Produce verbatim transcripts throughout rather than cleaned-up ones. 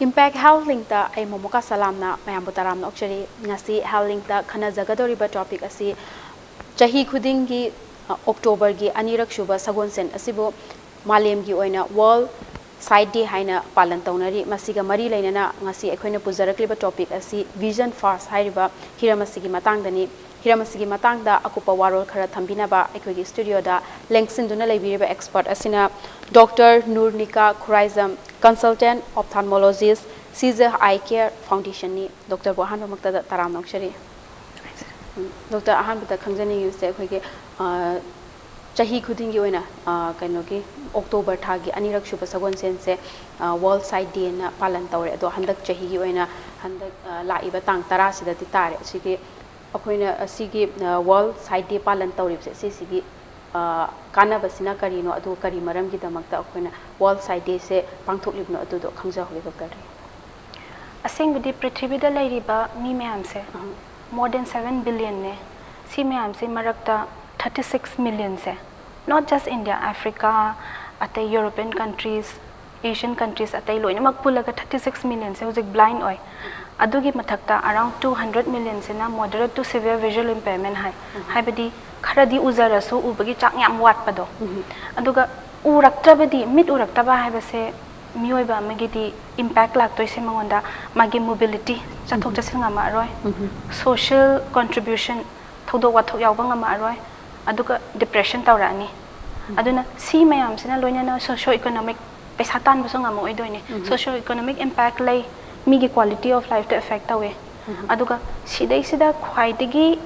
Impact Health Linkꯇ ꯑꯩ ꯃꯣꯃꯣꯀꯥ ꯁꯂꯥꯝꯅ ꯃꯌꯥꯝꯕꯨ ꯇꯔꯥꯝꯅ ꯑꯣꯛꯆꯔꯤ꯫ ꯉꯁꯤ Health Linkꯇ ꯈꯟꯅꯖꯒꯗꯧꯔꯤꯕ topic ꯑꯁꯤ ꯆꯍꯤ ꯈꯨꯗꯤꯡꯒꯤ, ꯑ, Octoberꯒꯤ ꯑꯅꯤꯔꯛ ꯁꯨꯕ ꯁꯒꯣꯜꯁꯦꯟ ꯑꯁꯤꯕꯨ ꯃꯥꯂꯦꯝꯒꯤ ꯑꯣꯏꯅ World Sight Day ꯍꯥꯏꯅ ꯄꯥꯂꯟ ꯇꯧꯅꯔꯤ꯫ ꯃꯁꯤꯒ ꯃꯔꯤ ꯂꯩꯅꯅ ꯉꯁꯤ ꯑꯩꯈꯣꯏꯅ ꯄꯨꯖꯔꯛꯂꯤꯕ topic ꯑꯁꯤ Vision First ꯍꯥꯏꯔꯤꯕ ꯍꯤꯔꯝ ꯑꯁꯤꯒꯤ ꯃꯇꯥꯡꯗꯅꯤ꯫ ꯍꯤꯔꯝ ꯑꯁꯤꯒꯤ ꯃꯇꯥꯡꯗ ꯑꯀꯨꯞꯄ ꯋꯥꯔꯣꯜ ꯈꯔ ꯊꯝꯕꯤꯅꯕ ꯑꯩꯈꯣꯏꯒꯤ studioꯗ ꯂꯦꯡꯁꯤꯟꯗꯨꯅ ꯂꯩꯕꯤꯔꯤꯕ expert ꯑꯁꯤꯅ Doctor ꯅꯨꯔꯅꯤꯀꯥ Khuraijam, Consultant Ophthalmologist, Caesar Eye Care Foundationꯅꯤ꯫ Doctorꯕꯨ ꯑꯍꯥꯟꯕꯃꯛꯇꯗ ꯇꯔꯥꯝꯅ ꯑꯣꯛꯆꯔꯤ꯫ ꯎꯝ, Doctor, ꯑꯍꯥꯟꯕꯗ ꯈꯪꯖꯅꯤꯡꯉꯤꯕꯁꯦ ꯑꯩꯈꯣꯏꯒꯤ, ꯑ, ꯆꯍꯤ ꯈꯨꯗꯤꯡꯒꯤ ꯑꯣꯏꯅ, ꯑ, ꯀꯩꯅꯣꯒꯤ October ꯊꯥꯒꯤ ꯑꯅꯤꯔꯛ ꯁꯨꯕ ꯁꯒꯣꯜꯁꯦꯟꯁꯦ, ꯑ, World Sight Dayꯅ ꯄꯥꯂꯟ ꯇꯧꯔꯦ꯫ ꯑꯗꯣ ꯍꯟꯗꯛ ꯆꯍꯤꯒꯤ ꯑꯣꯏꯅ ꯍꯟꯗꯛ, ꯑ, ꯂꯥꯛꯏꯕ ꯇꯥꯡ ꯇꯔꯥꯁꯤꯗꯗꯤ ꯇꯥꯔꯦ꯫ ꯑꯁꯤꯒꯤ ꯑꯩꯈꯣꯏꯅ ꯑꯁꯤꯒꯤ, ꯑ, World Sight Day ꯄꯥꯂꯟ ꯇꯧꯔꯤꯕꯁꯦ ꯁꯤꯁꯤꯒꯤ, ꯑ, ꯀꯥꯟꯅꯕꯁꯤꯅ ꯀꯔꯤꯅꯣ, ꯑꯗꯨꯒ ꯀꯔꯤ ꯃꯔꯝꯒꯤꯗꯃꯛꯇ ꯑꯩꯈꯣꯏꯅ World Sight Dayꯁꯦ ꯄꯥꯡꯊꯣꯛꯂꯤꯕꯅꯣ, ꯑꯗꯨꯗꯣ ꯈꯪꯖꯍꯧꯒꯦ Doctorꯗꯒꯤ꯫ ꯑꯁꯦꯡꯕꯗꯤ ꯄ꯭ꯔꯤꯊꯤꯕꯤꯗ ꯂꯩꯔꯤꯕ ꯃꯤ ꯃꯌꯥꯝꯁꯦ more than seven billionꯅꯦ꯫ ꯁꯤ ꯃꯌꯥꯝꯁꯤ ꯃꯔꯛꯇ thirty six millionꯁꯦ, not just India, Africa, ꯑꯇꯩ European countries, Asian countries ꯑꯇꯩ ꯂꯣꯏꯅꯃꯛ ꯄꯨꯜꯂꯒ thirty six millionꯁꯦ ꯍꯧꯖꯤꯛ blind ꯑꯣꯏ꯫ ꯑꯗꯨꯒꯤ ꯃꯊꯛꯇ around two hundred millionꯁꯤꯅ moderate to severe visual impairment ꯍꯥꯏ꯫ ꯍꯥꯏꯕꯗꯤ ꯈꯔꯗꯤ ꯎꯖꯔꯁꯨ ꯎꯕꯒꯤ ꯆꯥꯡ ꯌꯥꯝ ꯋꯥꯠꯄꯗꯣ꯫ ꯑꯗꯨꯒ ꯎꯔꯛꯇ꯭ꯔꯕꯗꯤ, ꯃꯤꯠ ꯎꯔꯛꯇꯕ ꯍꯥꯏꯕꯁꯦ ꯃꯤꯑꯣꯏꯕ ꯑꯃꯒꯤꯗꯤ impact ꯂꯥꯛꯇꯣꯏꯁꯦ ꯃꯉꯣꯟꯗ ꯃꯥꯒꯤ mobility, ꯆꯠꯊꯣꯛ ꯆꯠꯁꯤꯟ ꯉꯝꯃꯛꯑꯔꯣꯏ, social contribution, ꯊꯧꯗꯣꯛ ꯋꯥꯊꯣꯛ ꯌꯥꯎꯕ ꯉꯝꯃꯛꯑꯔꯣꯏ, ꯑꯗꯨꯒ depression ꯇꯧꯔꯛꯑꯅꯤ꯫ ꯑꯗꯨꯅ ꯁꯤ ꯃꯌꯥꯝꯁꯤꯅ ꯂꯣꯏꯅꯅ socio economic, ꯄꯩꯁꯥ ꯇꯥꯟꯕꯁꯨ ꯉꯝꯃꯛꯑꯣꯏꯗꯣꯏꯅꯦ꯫ Socio economic impact ꯂꯩ, ꯃꯤꯒꯤ quality of lifeꯇ affect ꯇꯧꯋꯦ꯫ ꯑꯗꯨꯒ ꯁꯤꯗꯩꯁꯤꯗ ꯈ꯭ꯋꯥꯏꯗꯒꯤ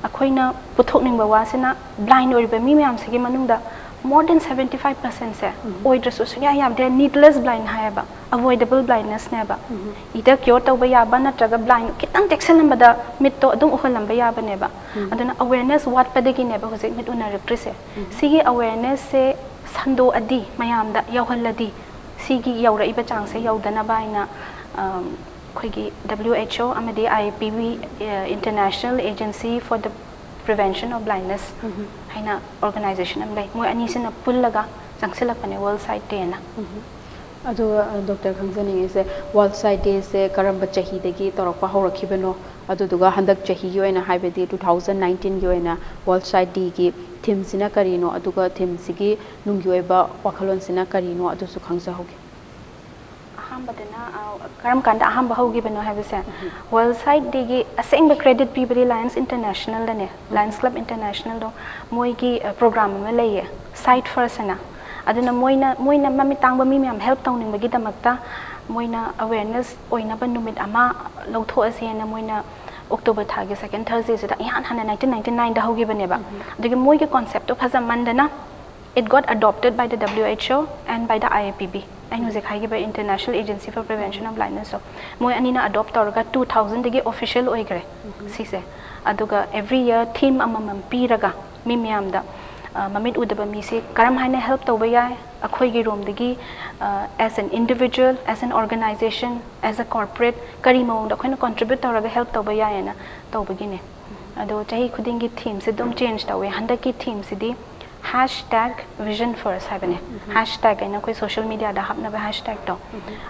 ꯑꯩꯈꯣꯏꯅ ꯄꯨꯊꯣꯛꯅꯤꯡꯕ ꯋꯥꯁꯤꯅ blind ꯑꯣꯏꯔꯤꯕ ꯃꯤ ꯃꯌꯥꯝꯁꯤꯒꯤ ꯃꯅꯨꯡꯗ more than seventy five percentꯁꯦ ꯑꯣꯏꯗ꯭ꯔꯁꯨ ꯁꯨꯡꯌꯥ ꯌꯥꯗꯦ, needless blind ꯍꯥꯏꯌꯦꯕ, avoidable blindnessꯅꯦꯕ꯫ Either cure ꯇꯧꯕ ꯌꯥꯕ ꯅꯠꯇ꯭ꯔꯒ blind ꯈꯤꯇꯪ ꯆꯦꯛꯁꯤꯜꯂꯝꯕꯗ ꯃꯤꯠꯇꯣ ꯑꯗꯨꯝ ꯎꯍꯜꯂꯝꯕ ꯌꯥꯕꯅꯦꯕ꯫ ꯑꯗꯨꯅ awareness ꯋꯥꯠꯄꯗꯒꯤꯅꯦꯕ ꯍꯧꯖꯤꯛ ꯃꯤꯠ ꯎꯅꯔꯛꯇ꯭ꯔꯤꯁꯦ꯫ ꯁꯤꯒꯤ awarenessꯁꯦ ꯁꯟꯗꯣꯛꯑꯗꯤ, ꯃꯌꯥꯝꯗ ꯌꯧꯍꯜꯂꯗꯤ, ꯁꯤꯒꯤ ꯌꯧꯔꯛꯏꯕ ꯆꯥꯡꯁꯦ ꯌꯧꯗꯅꯕ ꯍꯥꯏꯅ, ꯑꯝ, ꯑꯩꯈꯣꯏꯒꯤ W H O ꯑꯃꯗꯤ I P V, ꯑ, International Agency for the Prevention of Blindness ꯍꯥꯏꯅ organization ꯑꯃ ꯂꯩ꯫ ꯃꯣꯏ ꯑꯅꯤꯁꯤꯅ ꯄꯨꯜꯂꯒ ꯆꯪꯁꯤꯜꯂꯛꯄꯅꯦ World Sight Dayꯅ꯫ ꯑꯗꯨꯒ ꯗꯣꯛꯇꯔ, ꯈꯪꯖꯅꯤꯡꯉꯤꯁꯦ, ꯋꯥꯔꯜ ꯁꯥꯏꯠ ꯗꯦꯁꯦ ꯀꯔꯝꯕ ꯆꯍꯤꯗꯒꯤ ꯇꯧꯔꯛꯄ ꯍꯧꯔꯛꯈꯤꯕꯅꯣ? ꯑꯗꯨꯗꯨꯒ ꯍꯟꯗꯛ ꯆꯍꯤꯒꯤ ꯑꯣꯏꯅ, ꯍꯥꯏꯕꯗꯤ ꯇꯨ ꯊꯥꯎꯖꯟ ꯅꯥꯏꯟꯇꯤꯟꯒꯤ ꯑꯣꯏꯅ ꯋꯥꯔꯜ ꯁꯥꯏꯠ ꯗꯦꯒꯤ ꯊꯤꯝꯁꯤꯅ ꯀꯔꯤꯅꯣ, ꯑꯗꯨꯒ ꯊꯤꯝꯁꯤꯒꯤ ꯅꯨꯡꯒꯤ ꯑꯣꯏꯕ ꯋꯥꯈꯜꯂꯣꯟꯁꯤꯅ ꯀꯔꯤꯅꯣ, ꯑꯗꯨꯁꯨ ꯈꯪꯖꯍꯧꯒꯦ꯫ ꯑꯍꯥꯟꯕꯗꯅ, ꯑ, ꯀꯔꯝ ꯀꯥꯟꯗ ꯑꯍꯥꯟꯕ ꯍꯧꯈꯤꯕꯅꯣ ꯍꯥꯏꯕꯁꯦ, ꯋꯥꯔꯜ ꯁꯥꯏꯠ ꯗꯦꯒꯤ ꯑꯁꯦꯡꯕ ꯀ꯭ꯔꯦꯗꯤꯠ ꯄꯤꯕꯗꯤ ꯂꯥꯌꯟꯁ ꯏꯟꯇꯔꯅꯦꯁꯅꯦꯜꯗꯅꯦ꯫ ꯂꯥꯌꯟꯁ ꯀ꯭ꯂꯕ ꯏꯟꯇꯔꯅꯦꯁꯅꯦꯜꯗꯣ, ꯃꯣꯏꯒꯤ ꯄ꯭ꯔꯣꯒ꯭ꯔꯥꯝ ꯑꯃ ꯂꯩꯌꯦ, ꯁꯥꯏꯠ ꯐꯔꯁ ꯍꯥꯏꯅ꯫ ꯑꯗꯨꯅ ꯃꯣꯏꯅ, ꯃꯣꯏꯅ ꯃꯃꯤꯠ ꯇꯥꯡꯕ ꯃꯤ ꯃꯌꯥꯝ ꯍꯦꯜꯞ ꯇꯧꯅꯤꯡꯕꯒꯤꯗꯃꯛꯇ ꯃꯣꯏꯅ ꯑꯋꯦꯔꯅꯦꯁ ꯑꯣꯏꯅꯕ ꯅꯨꯃꯤꯠ ꯑꯃ ꯂꯧꯊꯣꯛꯑꯁꯦꯅ ꯃꯣꯏꯅ ꯑꯣꯛꯇꯣꯕꯔ ꯊꯥꯒꯤ ꯁꯦꯀꯦꯟ ꯊꯔꯁꯗꯦꯁꯤꯗ ꯏꯍꯥꯟ ꯍꯥꯟꯅ ꯅꯥꯏꯟꯇꯤꯟ ꯅꯥꯏꯟꯇꯤ ꯅꯥꯏꯟꯗ ꯍꯧꯈꯤꯕꯅꯦꯕ꯫ ꯑꯗꯒꯤ ꯃꯣꯏꯒꯤ ꯀꯣꯟꯁꯦꯞꯇꯣ ꯐꯖꯃꯟꯗꯅ, it got adopted by the W H O and by the I A P B, ꯑꯩꯅ ꯍꯧꯖꯤꯛ ꯍꯥꯏꯈꯤꯕ International Agency for Prevention of Blindness ꯇꯣ, ꯃꯣꯏ ꯑꯅꯤꯅ ꯑꯦꯗꯣꯞ ꯇꯧꯔꯒ ꯇꯨ ꯊꯥꯎꯖꯟꯗꯒꯤ ꯑꯣꯐꯤꯁꯤꯌꯦꯜ ꯑꯣꯏꯈ꯭ꯔꯦ ꯁꯤꯁꯦ꯫ ꯑꯗꯨꯒ ꯑꯦꯚ꯭ꯔꯤ ꯌꯔ ꯊꯤꯝ ꯑꯃꯃꯝ ꯄꯤꯔꯒ ꯃꯤ ꯃꯌꯥꯝꯗ, ꯑ, ꯃꯃꯤꯠ ꯎꯗꯕ ꯃꯤꯁꯤ ꯀꯔꯝ ꯍꯥꯏꯅ ꯍꯦꯜꯞ ꯇꯧꯕ ꯌꯥꯏ, ꯑꯩꯈꯣꯏꯒꯤ ꯔꯣꯝꯗꯒꯤ, as an individual, as an organization, as a corporate, ꯀꯔꯤ ꯃꯑꯣꯡꯗ ꯑꯩꯈꯣꯏꯅ ꯀꯣꯟꯇ꯭ꯔꯤꯕ꯭ꯌꯨꯠ ꯇꯧꯔꯒ ꯍꯦꯜꯞ ꯇꯧꯕ ꯌꯥꯏꯌꯦꯅ ꯇꯧꯕꯒꯤꯅꯦ꯫ ꯑꯗꯣ ꯆꯍꯤ ꯈꯨꯗꯤꯡꯒꯤ ꯊꯤꯝꯁꯦ ꯑꯗꯨꯝ ꯆꯦꯟꯖ ꯇꯧꯋꯦ꯫ ꯍꯟꯗꯛꯀꯤ ꯊꯤꯝꯁꯤꯗꯤ ꯍꯦꯁ ꯇꯦꯒ ꯚꯤꯖꯟ ꯐꯔꯁ ꯍꯥꯏꯕꯅꯦ꯫ ꯍꯦꯁ ꯇꯦꯒ ꯍꯥꯏꯅ ꯑꯩꯈꯣꯏ ꯁꯣꯁꯤꯌꯦꯜ ꯃꯤꯗꯤꯌꯥꯗ ꯍꯥꯞꯅꯕ ꯍꯦꯁ ꯇꯦꯒꯇꯣ꯫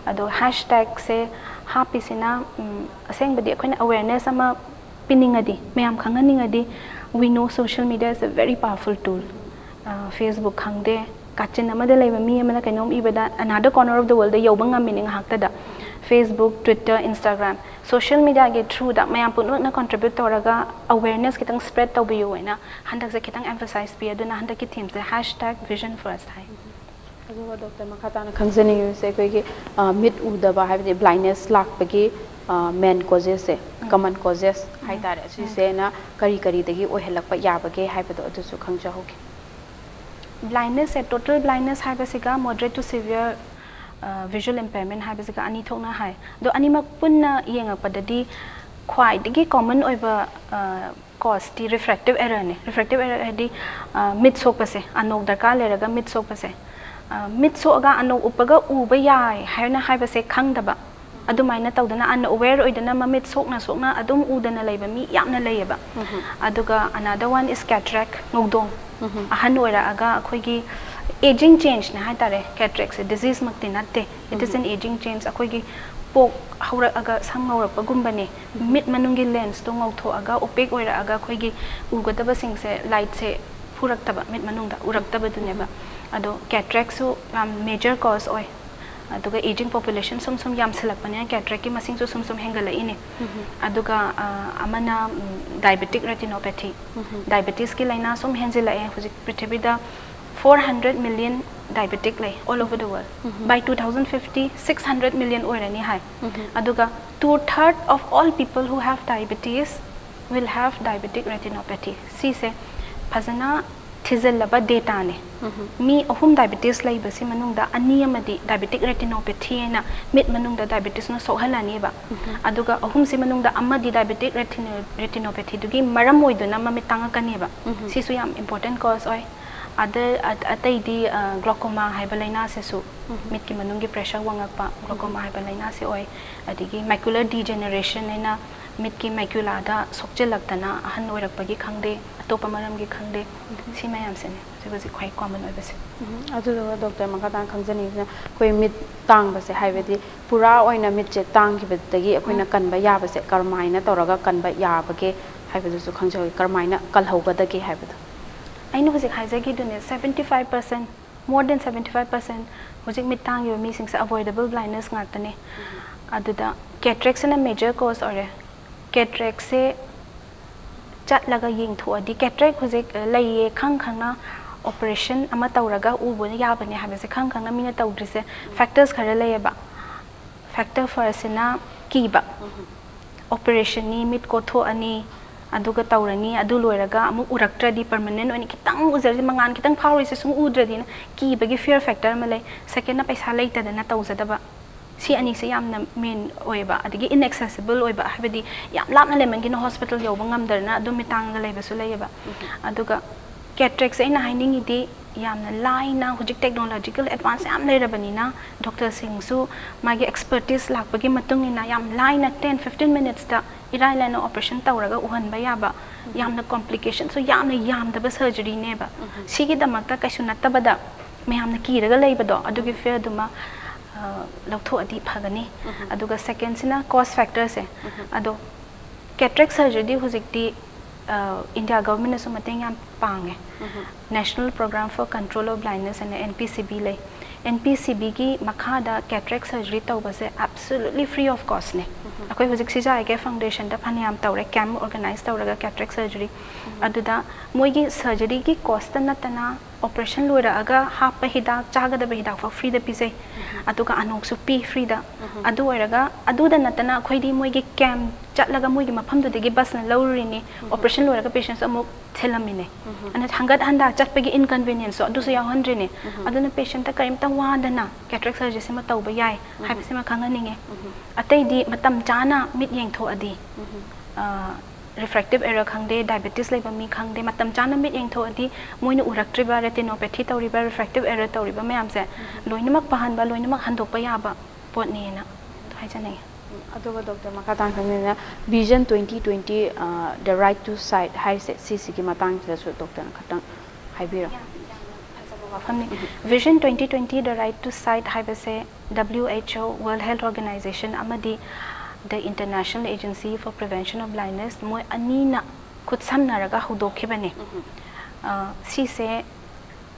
ꯑꯗꯣ ꯍꯦꯁ ꯇꯦꯒꯁꯦ ꯍꯥꯞꯄꯤꯁꯤꯅ, ꯎꯝ, ꯑꯁꯦꯡꯕꯗꯤ ꯑꯩꯈꯣꯏꯅ ꯑꯋꯦꯔꯅꯦꯁ ꯑꯃ ꯄꯤꯅꯤꯡꯉꯗꯤ, ꯃꯌꯥꯝ ꯈꯪꯍꯟꯅꯤꯡꯉꯗꯤ, we know social media is a very powerful tool꯫ ꯑ, Facebook ꯈꯪꯗꯦ, ꯀꯥꯆꯤꯟ ꯑꯃꯗ ꯂꯩꯕ ꯃꯤ ꯑꯃꯅ ꯀꯩꯅꯣꯝ ꯏꯕꯗ, another corner of the world ꯗ ꯌꯧꯕ ꯉꯝꯃꯤꯅꯦ ꯉꯥꯏꯍꯥꯛꯇꯗ꯫ Facebook, Twitter, Instagram, ꯁꯣꯁꯤꯌꯦꯜ ꯃꯤꯗꯤꯌꯥꯒꯤ ꯊ꯭ꯔꯨꯗ ꯃꯌꯥꯝ ꯄꯨꯝꯅꯃꯛꯅ ꯀꯣꯟꯇ꯭ꯔꯤꯕ꯭ꯌꯨꯠ ꯇꯧꯔꯒ ꯑꯋꯦꯔꯅꯦꯁ ꯈꯤꯇꯪ ꯁ꯭ꯄ꯭ꯔꯦꯗ ꯇꯧꯕꯤꯌꯨ ꯍꯥꯏꯅ ꯍꯟꯗꯛꯁꯦ ꯈꯤꯇꯪ ꯑꯦꯝꯐꯁꯥꯏꯖ ꯄꯤ꯫ ꯑꯗꯨꯅ ꯍꯟꯗꯛꯀꯤ ꯊꯤꯝꯁꯦ ꯍꯦꯁ ꯇꯦꯒ ꯚꯤꯖꯟ ꯐꯔꯁ ꯍꯥꯏ꯫ ꯑꯗꯨꯒ ꯗꯣꯛꯇꯔ, ꯃꯈꯥ ꯇꯥꯅ ꯈꯪꯖꯅꯤꯡꯉꯤꯕꯁꯦ, ꯑꯩꯈꯣꯏꯒꯤ, ꯑ, ꯃꯤꯠ ꯎꯗꯕ, ꯍꯥꯏꯕꯗꯤ ꯕ꯭ꯂꯥꯏꯟꯅꯦꯁ ꯂꯥꯛꯄꯒꯤ, ꯑ, ꯃꯦꯟ ꯀꯣꯖꯦꯁꯁꯦ, ꯀꯃꯟ ꯀꯣꯖꯦꯁ ꯍꯥꯏꯇꯥꯔꯦ, ꯑꯁꯤꯁꯦꯅ ꯀꯔꯤ ꯀꯔꯤꯗꯒꯤ ꯑꯣꯏꯍꯜꯂꯛꯄ ꯌꯥꯕꯒꯦ ꯍꯥꯏꯕꯗꯣ ꯑꯗꯨꯁꯨ ꯈꯪꯖꯍꯧꯒꯦ꯫ ꯕ꯭ꯂꯥꯏꯟꯅꯦꯁꯁꯦ, ꯇꯣꯇꯦꯜ ꯕ꯭ꯂꯥꯏꯟꯅꯦꯁ ꯍꯥꯏꯕꯁꯤꯒ ꯃꯣꯗꯔꯦꯠ ꯇꯨ ꯁꯤꯚꯤꯌꯔ, ꯑ, ꯚꯤꯖꯨꯋꯦꯜ ꯏꯝꯄꯦꯔꯃꯦꯟ ꯍꯥꯏꯕꯁꯤꯒ ꯑꯅꯤ ꯊꯣꯛꯅ ꯍꯥꯏ꯫ ꯑꯗꯣ ꯑꯅꯤꯃꯛ ꯄꯨꯟꯅ ꯌꯦꯡꯉꯛꯄꯗꯗꯤ ꯈ꯭ꯋꯥꯏꯗꯒꯤ ꯀꯣꯃꯟ ꯑꯣꯏꯕ, ꯑ, ꯀꯣꯖꯇꯤ ꯔꯤꯐ꯭ꯔꯦꯛꯇꯤꯞ ꯑꯦꯔꯔꯅꯦ꯫ ꯔꯤꯐ꯭ꯔꯦꯛꯇꯤꯞ ꯑꯦꯔꯔ ꯍꯥꯏꯗꯤ, ꯑ, ꯃꯤꯠ ꯁꯣꯛꯄꯁꯦ, ꯑꯅꯣꯛ ꯗꯔꯀꯥꯔ ꯂꯩꯔꯒ ꯃꯤꯠ ꯁꯣꯛꯄꯁꯦ꯫ ꯑ, ꯃꯤꯠ ꯁꯣꯛꯑꯒ ꯑꯅꯣꯛ ꯎꯞꯄꯒ ꯎꯕ ꯌꯥꯏ ꯍꯥꯏꯅ ꯍꯥꯏꯕꯁꯦ ꯈꯪꯗꯕ, ꯑꯗꯨꯃꯥꯏꯅ ꯇꯧꯗꯅ ꯑꯟꯑꯋꯦꯔ ꯑꯣꯏꯗꯅ ꯃꯃꯤꯠ ꯁꯣꯛꯅ ꯁꯣꯛꯅ ꯑꯗꯨꯝ ꯎꯗꯅ ꯂꯩꯕ ꯃꯤ ꯌꯥꯝꯅ ꯂꯩꯌꯦꯕ꯫ ꯑꯗꯨꯒ another one is cataract, ꯉꯧꯗꯣꯡ꯫ ꯑꯍꯟ ꯑꯣꯏꯔꯛꯑꯒ ꯑꯩꯈꯣꯏꯒꯤ Aging changeꯅꯦ ꯍꯥꯏꯇꯥꯔꯦ꯫ Cataractꯁꯦ diseaseꯃꯛꯇꯤ ꯅꯠꯇꯦ, it is an aging change꯫ ꯑꯩꯈꯣꯏꯒꯤ ꯄꯣꯛ ꯍꯧꯔꯛꯑꯒ ꯁꯝ ꯉꯧꯔꯛꯄꯒꯨꯝꯕꯅꯦ꯫ ꯃꯤꯠ ꯃꯅꯨꯡꯒꯤ lensꯇꯣ ꯉꯧꯊꯣꯛꯑꯒ opaque ꯑꯣꯏꯔꯛꯑꯒ ꯑꯩꯈꯣꯏꯒꯤ ꯎꯒꯗꯕꯁꯤꯡꯁꯦ lightꯁꯦ ꯐꯨꯔꯛꯇꯕ, ꯃꯤꯠ ꯃꯅꯨꯡꯗ ꯎꯔꯛꯇꯕꯗꯨꯅꯦꯕ꯫ ꯑꯗꯣ cataractꯁꯨ ꯌꯥꯝ major cause ꯑꯣꯏ꯫ ꯑꯗꯨꯒ aging population ꯁꯨꯝ ꯁꯨꯝ ꯌꯥꯝꯁꯤꯜꯂꯛꯄꯅꯤꯅ cataractꯀꯤ ꯃꯁꯤꯡꯁꯨ ꯁꯨꯝ ꯁꯨꯝ ꯍꯦꯟꯒꯠꯂꯛꯏꯅꯦ꯫ ꯑꯗꯨꯒ ꯑ, ꯑꯃꯅ diabetic retinopathy꯫ Diabetesꯀꯤ ꯂꯥꯏꯅꯥ ꯁꯨꯝ ꯍꯦꯟꯖꯤꯜꯂꯛꯑꯦ꯫ ꯍꯧꯖꯤꯛ ꯄ꯭ꯔꯤꯊꯤꯕꯤꯗ four hundred million diabetic ꯂꯩ all over the world꯫ By two thousand fifty six hundred million ꯑꯣꯏꯔꯅꯤ ꯍꯥꯏ꯫ ꯑꯗꯨꯒ two third of all people who have diabetes will have diabetic retinopathy꯫ ꯁꯤꯁꯦ ꯐꯖꯅ ꯊꯤꯖꯤꯜꯂꯕ dataꯅꯦ꯫ ꯃꯤ ꯑꯍꯨꯝ diabetes ꯂꯩꯕꯁꯤ ꯃꯅꯨꯡꯗ ꯑꯅꯤ ꯑꯃꯗꯤ diabetic retinopathy ꯍꯥꯏꯅ ꯃꯤꯠ ꯃꯅꯨꯡꯗ diabetesꯅ ꯁꯣꯛꯍꯜꯂꯅꯦꯕ꯫ ꯑꯗꯨꯒ ꯑꯍꯨꯝꯁꯤ ꯃꯅꯨꯡꯗ ꯑꯃꯗꯤ diabetic retino- retinopathyꯗꯨꯒꯤ ꯃꯔꯝ ꯑꯣꯏꯗꯨꯅ ꯃꯃꯤꯠ ꯇꯥꯡꯉꯛꯀꯅꯦꯕ꯫ ꯁꯤꯁꯨ ꯌꯥꯝ important cause ꯑꯣꯏ꯫ ꯑꯗ ꯑ- ꯑꯇꯩꯗꯤ glaucoma ꯍꯥꯏꯕ ꯂꯥꯏꯅꯥꯁꯤꯁꯨ, ꯃꯤꯠꯀꯤ ꯃꯅꯨꯡꯒꯤ pressure ꯋꯥꯡꯉꯛꯄ glaucoma ꯍꯥꯏꯕ ꯂꯥꯏꯅꯥꯁꯤ ꯑꯣꯏ꯫ ꯑꯗꯒꯤ macular degeneration ꯍꯥꯏꯅ ꯃꯤꯠꯀꯤ maculada ꯁꯣꯛꯆꯤꯜꯂꯛꯇꯅ ꯑꯍꯟ ꯑꯣꯏꯔꯛꯄꯒꯤ ꯈꯪꯗꯦ, ꯑꯇꯣꯞꯄ ꯃꯔꯝꯒꯤ ꯈꯪꯗꯦ, ꯁꯤ ꯃꯌꯥꯝꯁꯤꯅꯦ ꯍꯧꯖꯤꯛ ꯍꯧꯖꯤꯛ ꯈ꯭ꯋꯥꯏ common ꯑꯣꯏꯕꯁꯦ꯫ ꯑꯗꯨꯗꯨꯒ doctor, ꯃꯈꯥ ꯇꯥꯅ ꯈꯪꯖꯅꯤꯡꯉꯤꯁꯤꯅ ꯑꯩꯈꯣꯏ ꯃꯤꯠ ꯇꯥꯡꯕꯁꯦ, ꯍꯥꯏꯕꯗꯤ ꯄꯨꯔꯥ ꯑꯣꯏꯅ ꯃꯤꯠꯁꯦ ꯇꯥꯡꯈꯤꯕꯗꯒꯤ ꯑꯩꯈꯣꯏꯅ ꯀꯟꯕ ꯌꯥꯕꯁꯦ ꯀꯔꯝꯍꯥꯏꯅ ꯇꯧꯔꯒ ꯀꯟꯕ ꯌꯥꯕꯒꯦ ꯍꯥꯏꯕꯗꯨꯁꯨ ꯈꯪꯖꯍꯧꯒꯦ, ꯀꯔꯝꯍꯥꯏꯅ ꯀꯜꯍꯧꯒꯗꯒꯦ ꯍꯥꯏꯕꯗꯣ꯫ ꯑꯩꯅ ꯍꯧꯖꯤꯛ ꯍꯥꯏꯖꯈꯤꯗꯨꯅꯦ, seventy five percent, more than seventy five percent ꯍꯧꯖꯤꯛ ꯃꯤꯠ ꯇꯥꯡꯉꯤꯕ ꯃꯤꯁꯤꯡꯁꯦ avoidable blindness ꯉꯥꯛꯇꯅꯦ꯫ ꯑꯗꯨꯗ cataractꯁꯤꯅ major cause ꯑꯣꯏꯔꯦ꯫ Cataractꯁꯦ ꯆꯠꯂꯒ ꯌꯦꯡꯊꯣꯛꯑꯗꯤ, cataract ꯍꯧꯖꯤꯛ ꯂꯩꯌꯦ ꯈꯪ ꯈꯪꯅ operation ꯑꯃ ꯇꯧꯔꯒ ꯎꯕ ꯌꯥꯕꯅꯦ ꯍꯥꯏꯕꯁꯦ ꯈꯪ ꯈꯪꯅ ꯃꯤꯅ ꯇꯧꯗ꯭ꯔꯤꯁꯦ factors ꯈꯔ ꯂꯩꯌꯦꯕ꯫ Factor firstꯁꯤꯅ ꯀꯤꯕ꯫ Operationꯅꯤ, ꯃꯤꯠ ꯀꯣꯊꯣꯛꯑꯅꯤ, ꯑꯗꯨꯒ ꯇꯧꯔꯅꯤ, ꯑꯗꯨ ꯂꯣꯏꯔꯒ ꯑꯃꯨꯛ ꯎꯔꯛꯇ꯭ꯔꯗꯤ, permanent ꯑꯣꯏꯅ ꯈꯤꯇꯪ ꯎꯖꯔꯗꯤ, ꯃꯉꯥꯜ ꯈꯤꯇꯪ ꯐꯥꯎꯔꯤꯁꯦ ꯁꯨꯝ ꯎꯗ꯭ꯔꯗꯤꯅ ꯀꯤꯕꯒꯤ fear factor ꯑꯃ ꯂꯩ꯫ Secondꯅ ꯄꯩꯁꯥ ꯂꯩꯇꯗꯅ ꯇꯧꯖꯗꯕ꯫ ꯁꯤ ꯑꯅꯤꯁꯦ ꯌꯥꯝꯅ main ꯑꯣꯏꯌꯦꯕ꯫ ꯑꯗꯒꯤ inaccessible ꯑꯣꯏꯕ, ꯍꯥꯏꯕꯗꯤ ꯌꯥꯝ ꯂꯥꯞꯅ ꯂꯩꯃꯟꯒꯤꯅ hospital ꯌꯧꯕ ꯉꯝꯗꯗꯅ ꯑꯗꯨꯝ ꯃꯤꯠ ꯇꯥꯡꯉꯒ ꯂꯩꯕꯁꯨ ꯂꯩꯌꯦꯕ꯫ ꯑꯗꯨꯒ cataractꯁꯦ ꯑꯩꯅ ꯍꯥꯏꯅꯤꯡꯉꯤꯗꯤ, ꯌꯥꯝꯅ ꯂꯥꯏꯅ, ꯍꯧꯖꯤꯛ technological advance ꯌꯥꯝ ꯂꯩꯔꯕꯅꯤꯅ, doctorꯁꯤꯡꯁꯨ ꯃꯥꯒꯤ expertise ꯂꯥꯛꯄꯒꯤ ꯃꯇꯨꯡ ꯏꯟꯅ ꯌꯥꯝ ꯂꯥꯏꯅ ten fifteen minutesꯇ ꯏꯔꯥꯏ ꯂꯥꯏꯅ operation ꯇꯧꯔꯒ ꯎꯍꯟꯕ ꯌꯥꯕ, ꯌꯥꯝꯅ complicationꯁꯨ ꯌꯥꯝꯅ ꯌꯥꯝꯗꯕ surgeryꯅꯦꯕ꯫ ꯁꯤꯒꯤꯗꯃꯛꯇ ꯀꯩꯁꯨ ꯅꯠꯇꯕꯗ ꯃꯌꯥꯝꯅ ꯀꯤꯔꯒ ꯂꯩꯕꯗꯣ, ꯑꯗꯨꯒꯤ ꯐꯤꯌꯔꯗꯨꯃ ꯂꯧꯊꯣꯛꯑꯗꯤ ꯐꯒꯅꯤ꯫ ꯑꯗꯨꯒ ꯁꯦꯀꯦꯟꯁꯤꯅ ꯀꯣꯁ ꯐꯦꯛꯇꯔꯁꯦ꯫ ꯑꯗꯣ ꯀꯦꯇꯔꯦꯛ ꯁꯔꯖꯔꯤꯗꯤ ꯍꯧꯖꯤꯛꯇꯤ ꯏꯟꯗꯤꯌꯥ ꯒꯚꯔꯟꯃꯦꯟꯅꯁꯨ ꯃꯇꯦꯡ ꯌꯥꯝ ꯄꯥꯡꯉꯦ꯫ National Program for Control of Blindness ꯍꯥꯏꯅ, ꯑꯦꯟ ꯄꯤ ꯁꯤ ꯕꯤ ꯂꯩ꯫ ꯑꯦꯟ ꯄꯤ ꯁꯤ ꯕꯤꯒꯤ ꯃꯈꯥꯗ ꯀꯦꯇꯔꯦꯛ ꯁꯔꯖꯔꯤ ꯇꯧꯕꯁꯦ absolutely free of costꯅꯦ꯫ ꯑꯩꯈꯣꯏ ꯍꯧꯖꯤꯛ ꯁꯤꯖꯥ ꯑꯥꯏ ꯀꯦꯌꯔ ꯐꯥꯎꯟꯗꯦꯁꯟꯗ ꯐꯅꯌꯥꯝ ꯇꯧꯔꯦ, ꯀꯦꯝꯞ ꯑꯣꯔꯒꯅꯥꯏꯖ ꯇꯧꯔꯒ ꯀꯦꯇꯔꯦꯛ ꯁꯔꯖꯔꯤ꯫ ꯑꯗꯨꯗ ꯃꯣꯏꯒꯤ ꯁꯔꯖꯔꯤꯒꯤ ꯀꯣꯁꯇ ꯅꯠꯇꯅ, ꯑꯣꯄꯔꯦꯁꯟ ꯂꯣꯏꯔꯛꯑꯒ ꯍꯥꯞꯄ ꯍꯤꯗꯥꯛ, ꯆꯥꯒꯗꯕ ꯍꯤꯗꯥꯛ ꯐꯥꯎ ꯐ꯭ꯔꯤꯗ ꯄꯤꯖꯩ꯫ ꯑꯗꯨꯒ ꯑꯅꯣꯛꯁꯨ ꯄꯤ ꯐ꯭ꯔꯤꯗ꯫ ꯑꯗꯨ ꯑꯣꯏꯔꯒ, ꯑꯗꯨꯗ ꯅꯠꯇꯅ ꯑꯩꯈꯣꯏꯗꯤ ꯃꯣꯏꯒꯤ ꯀꯦꯝꯞ ꯆꯠꯂꯒ ꯃꯣꯏꯒꯤ ꯃꯐꯝꯗꯨꯗꯒꯤ ꯕꯁꯅ ꯂꯧꯔꯨꯔꯤꯅꯤ꯫ ꯑꯣꯄꯔꯦꯁꯟ ꯂꯣꯏꯔꯒ ꯄꯦꯁꯦꯟꯁ ꯑꯃꯨꯛ ꯊꯤꯜꯂꯝꯃꯤꯅꯦ꯫ ꯑꯗꯨꯅ ꯍꯪꯒꯠ ꯍꯟꯗ ꯆꯠꯄꯒꯤ ꯏꯟꯀꯟꯚꯤꯅꯤꯌꯦꯟꯁꯁꯨ ꯑꯗꯨꯁꯨ ꯌꯥꯎꯍꯟꯗ꯭ꯔꯤꯅꯦ꯫ ꯑꯗꯨꯅ ꯄꯦꯁꯦꯟꯠꯇ ꯀꯔꯤꯝꯇ ꯋꯥꯗꯅ ꯀꯦꯇꯔꯦꯛ ꯁꯔꯖꯔꯤꯁꯤꯃ ꯇꯧꯕ ꯌꯥꯏ ꯍꯥꯏꯕꯁꯤꯃ ꯈꯪꯍꯟꯅꯤꯡꯉꯦ꯫ ꯑꯇꯩꯗꯤ ꯃꯇꯝ ꯆꯥꯅ ꯃꯤꯠ ꯌꯦꯡꯊꯣꯛꯑꯗꯤ, ꯔꯤꯐ꯭ꯔꯦꯛꯇꯤꯞ ꯑꯦꯔꯔ ꯈꯪꯗꯦ, ꯗꯥꯏꯕꯦꯇꯤꯁ ꯂꯩꯕ ꯃꯤ ꯈꯪꯗꯦ, ꯃꯇꯝ ꯆꯥꯅ ꯃꯤꯠ ꯌꯦꯡꯊꯣꯛꯑꯗꯤ ꯃꯣꯏꯅ ꯎꯔꯛꯇ꯭ꯔꯤꯕ, ꯔꯦꯇꯤꯅꯣꯄꯦꯊꯤ ꯇꯧꯔꯤꯕ, ꯔꯤꯐ꯭ꯔꯦꯛꯇꯤꯞ ꯑꯦꯔꯔ ꯇꯧꯔꯤꯕ ꯃꯌꯥꯝꯁꯦ ꯂꯣꯏꯅꯃꯛ ꯄꯍꯟꯕ, ꯂꯣꯏꯅꯃꯛ ꯍꯟꯗꯣꯛꯄ ꯌꯥꯕ ꯄꯣꯠꯅꯦꯅ ꯍꯥꯏꯖꯅꯤꯡꯉꯤ꯫ ꯑꯗꯨꯒ ꯗꯣꯛꯇꯔ, ꯃꯈꯥ ꯇꯥꯅ ꯈꯪꯅꯤꯡꯉꯤꯅ, Vision twenty twenty, The Right to Sight ꯍꯥꯏꯔꯤꯁꯦ, ꯁꯤꯁꯤꯒꯤ ꯃꯇꯥꯡꯁꯤꯗꯁꯨ ꯗꯣꯛꯇꯔꯅ ꯈꯛꯇꯪ ꯍꯥꯏꯕꯤꯔꯣ꯫ ꯌꯥꯝ ꯐꯖꯕ ꯋꯥꯐꯝꯅꯤ꯫ Vision twenty twenty, The Right to Sight ꯍꯥꯏꯕꯁꯦ W H O, World Health Organization, ꯑꯃꯗꯤ The International Agency for Prevention of Blindness, ꯃꯣꯏ ꯑꯅꯤꯅ ꯈꯨꯠꯁꯝꯅꯔꯒ ꯍꯧꯗꯣꯛꯈꯤꯕꯅꯦ꯫ ꯁꯤꯁꯦ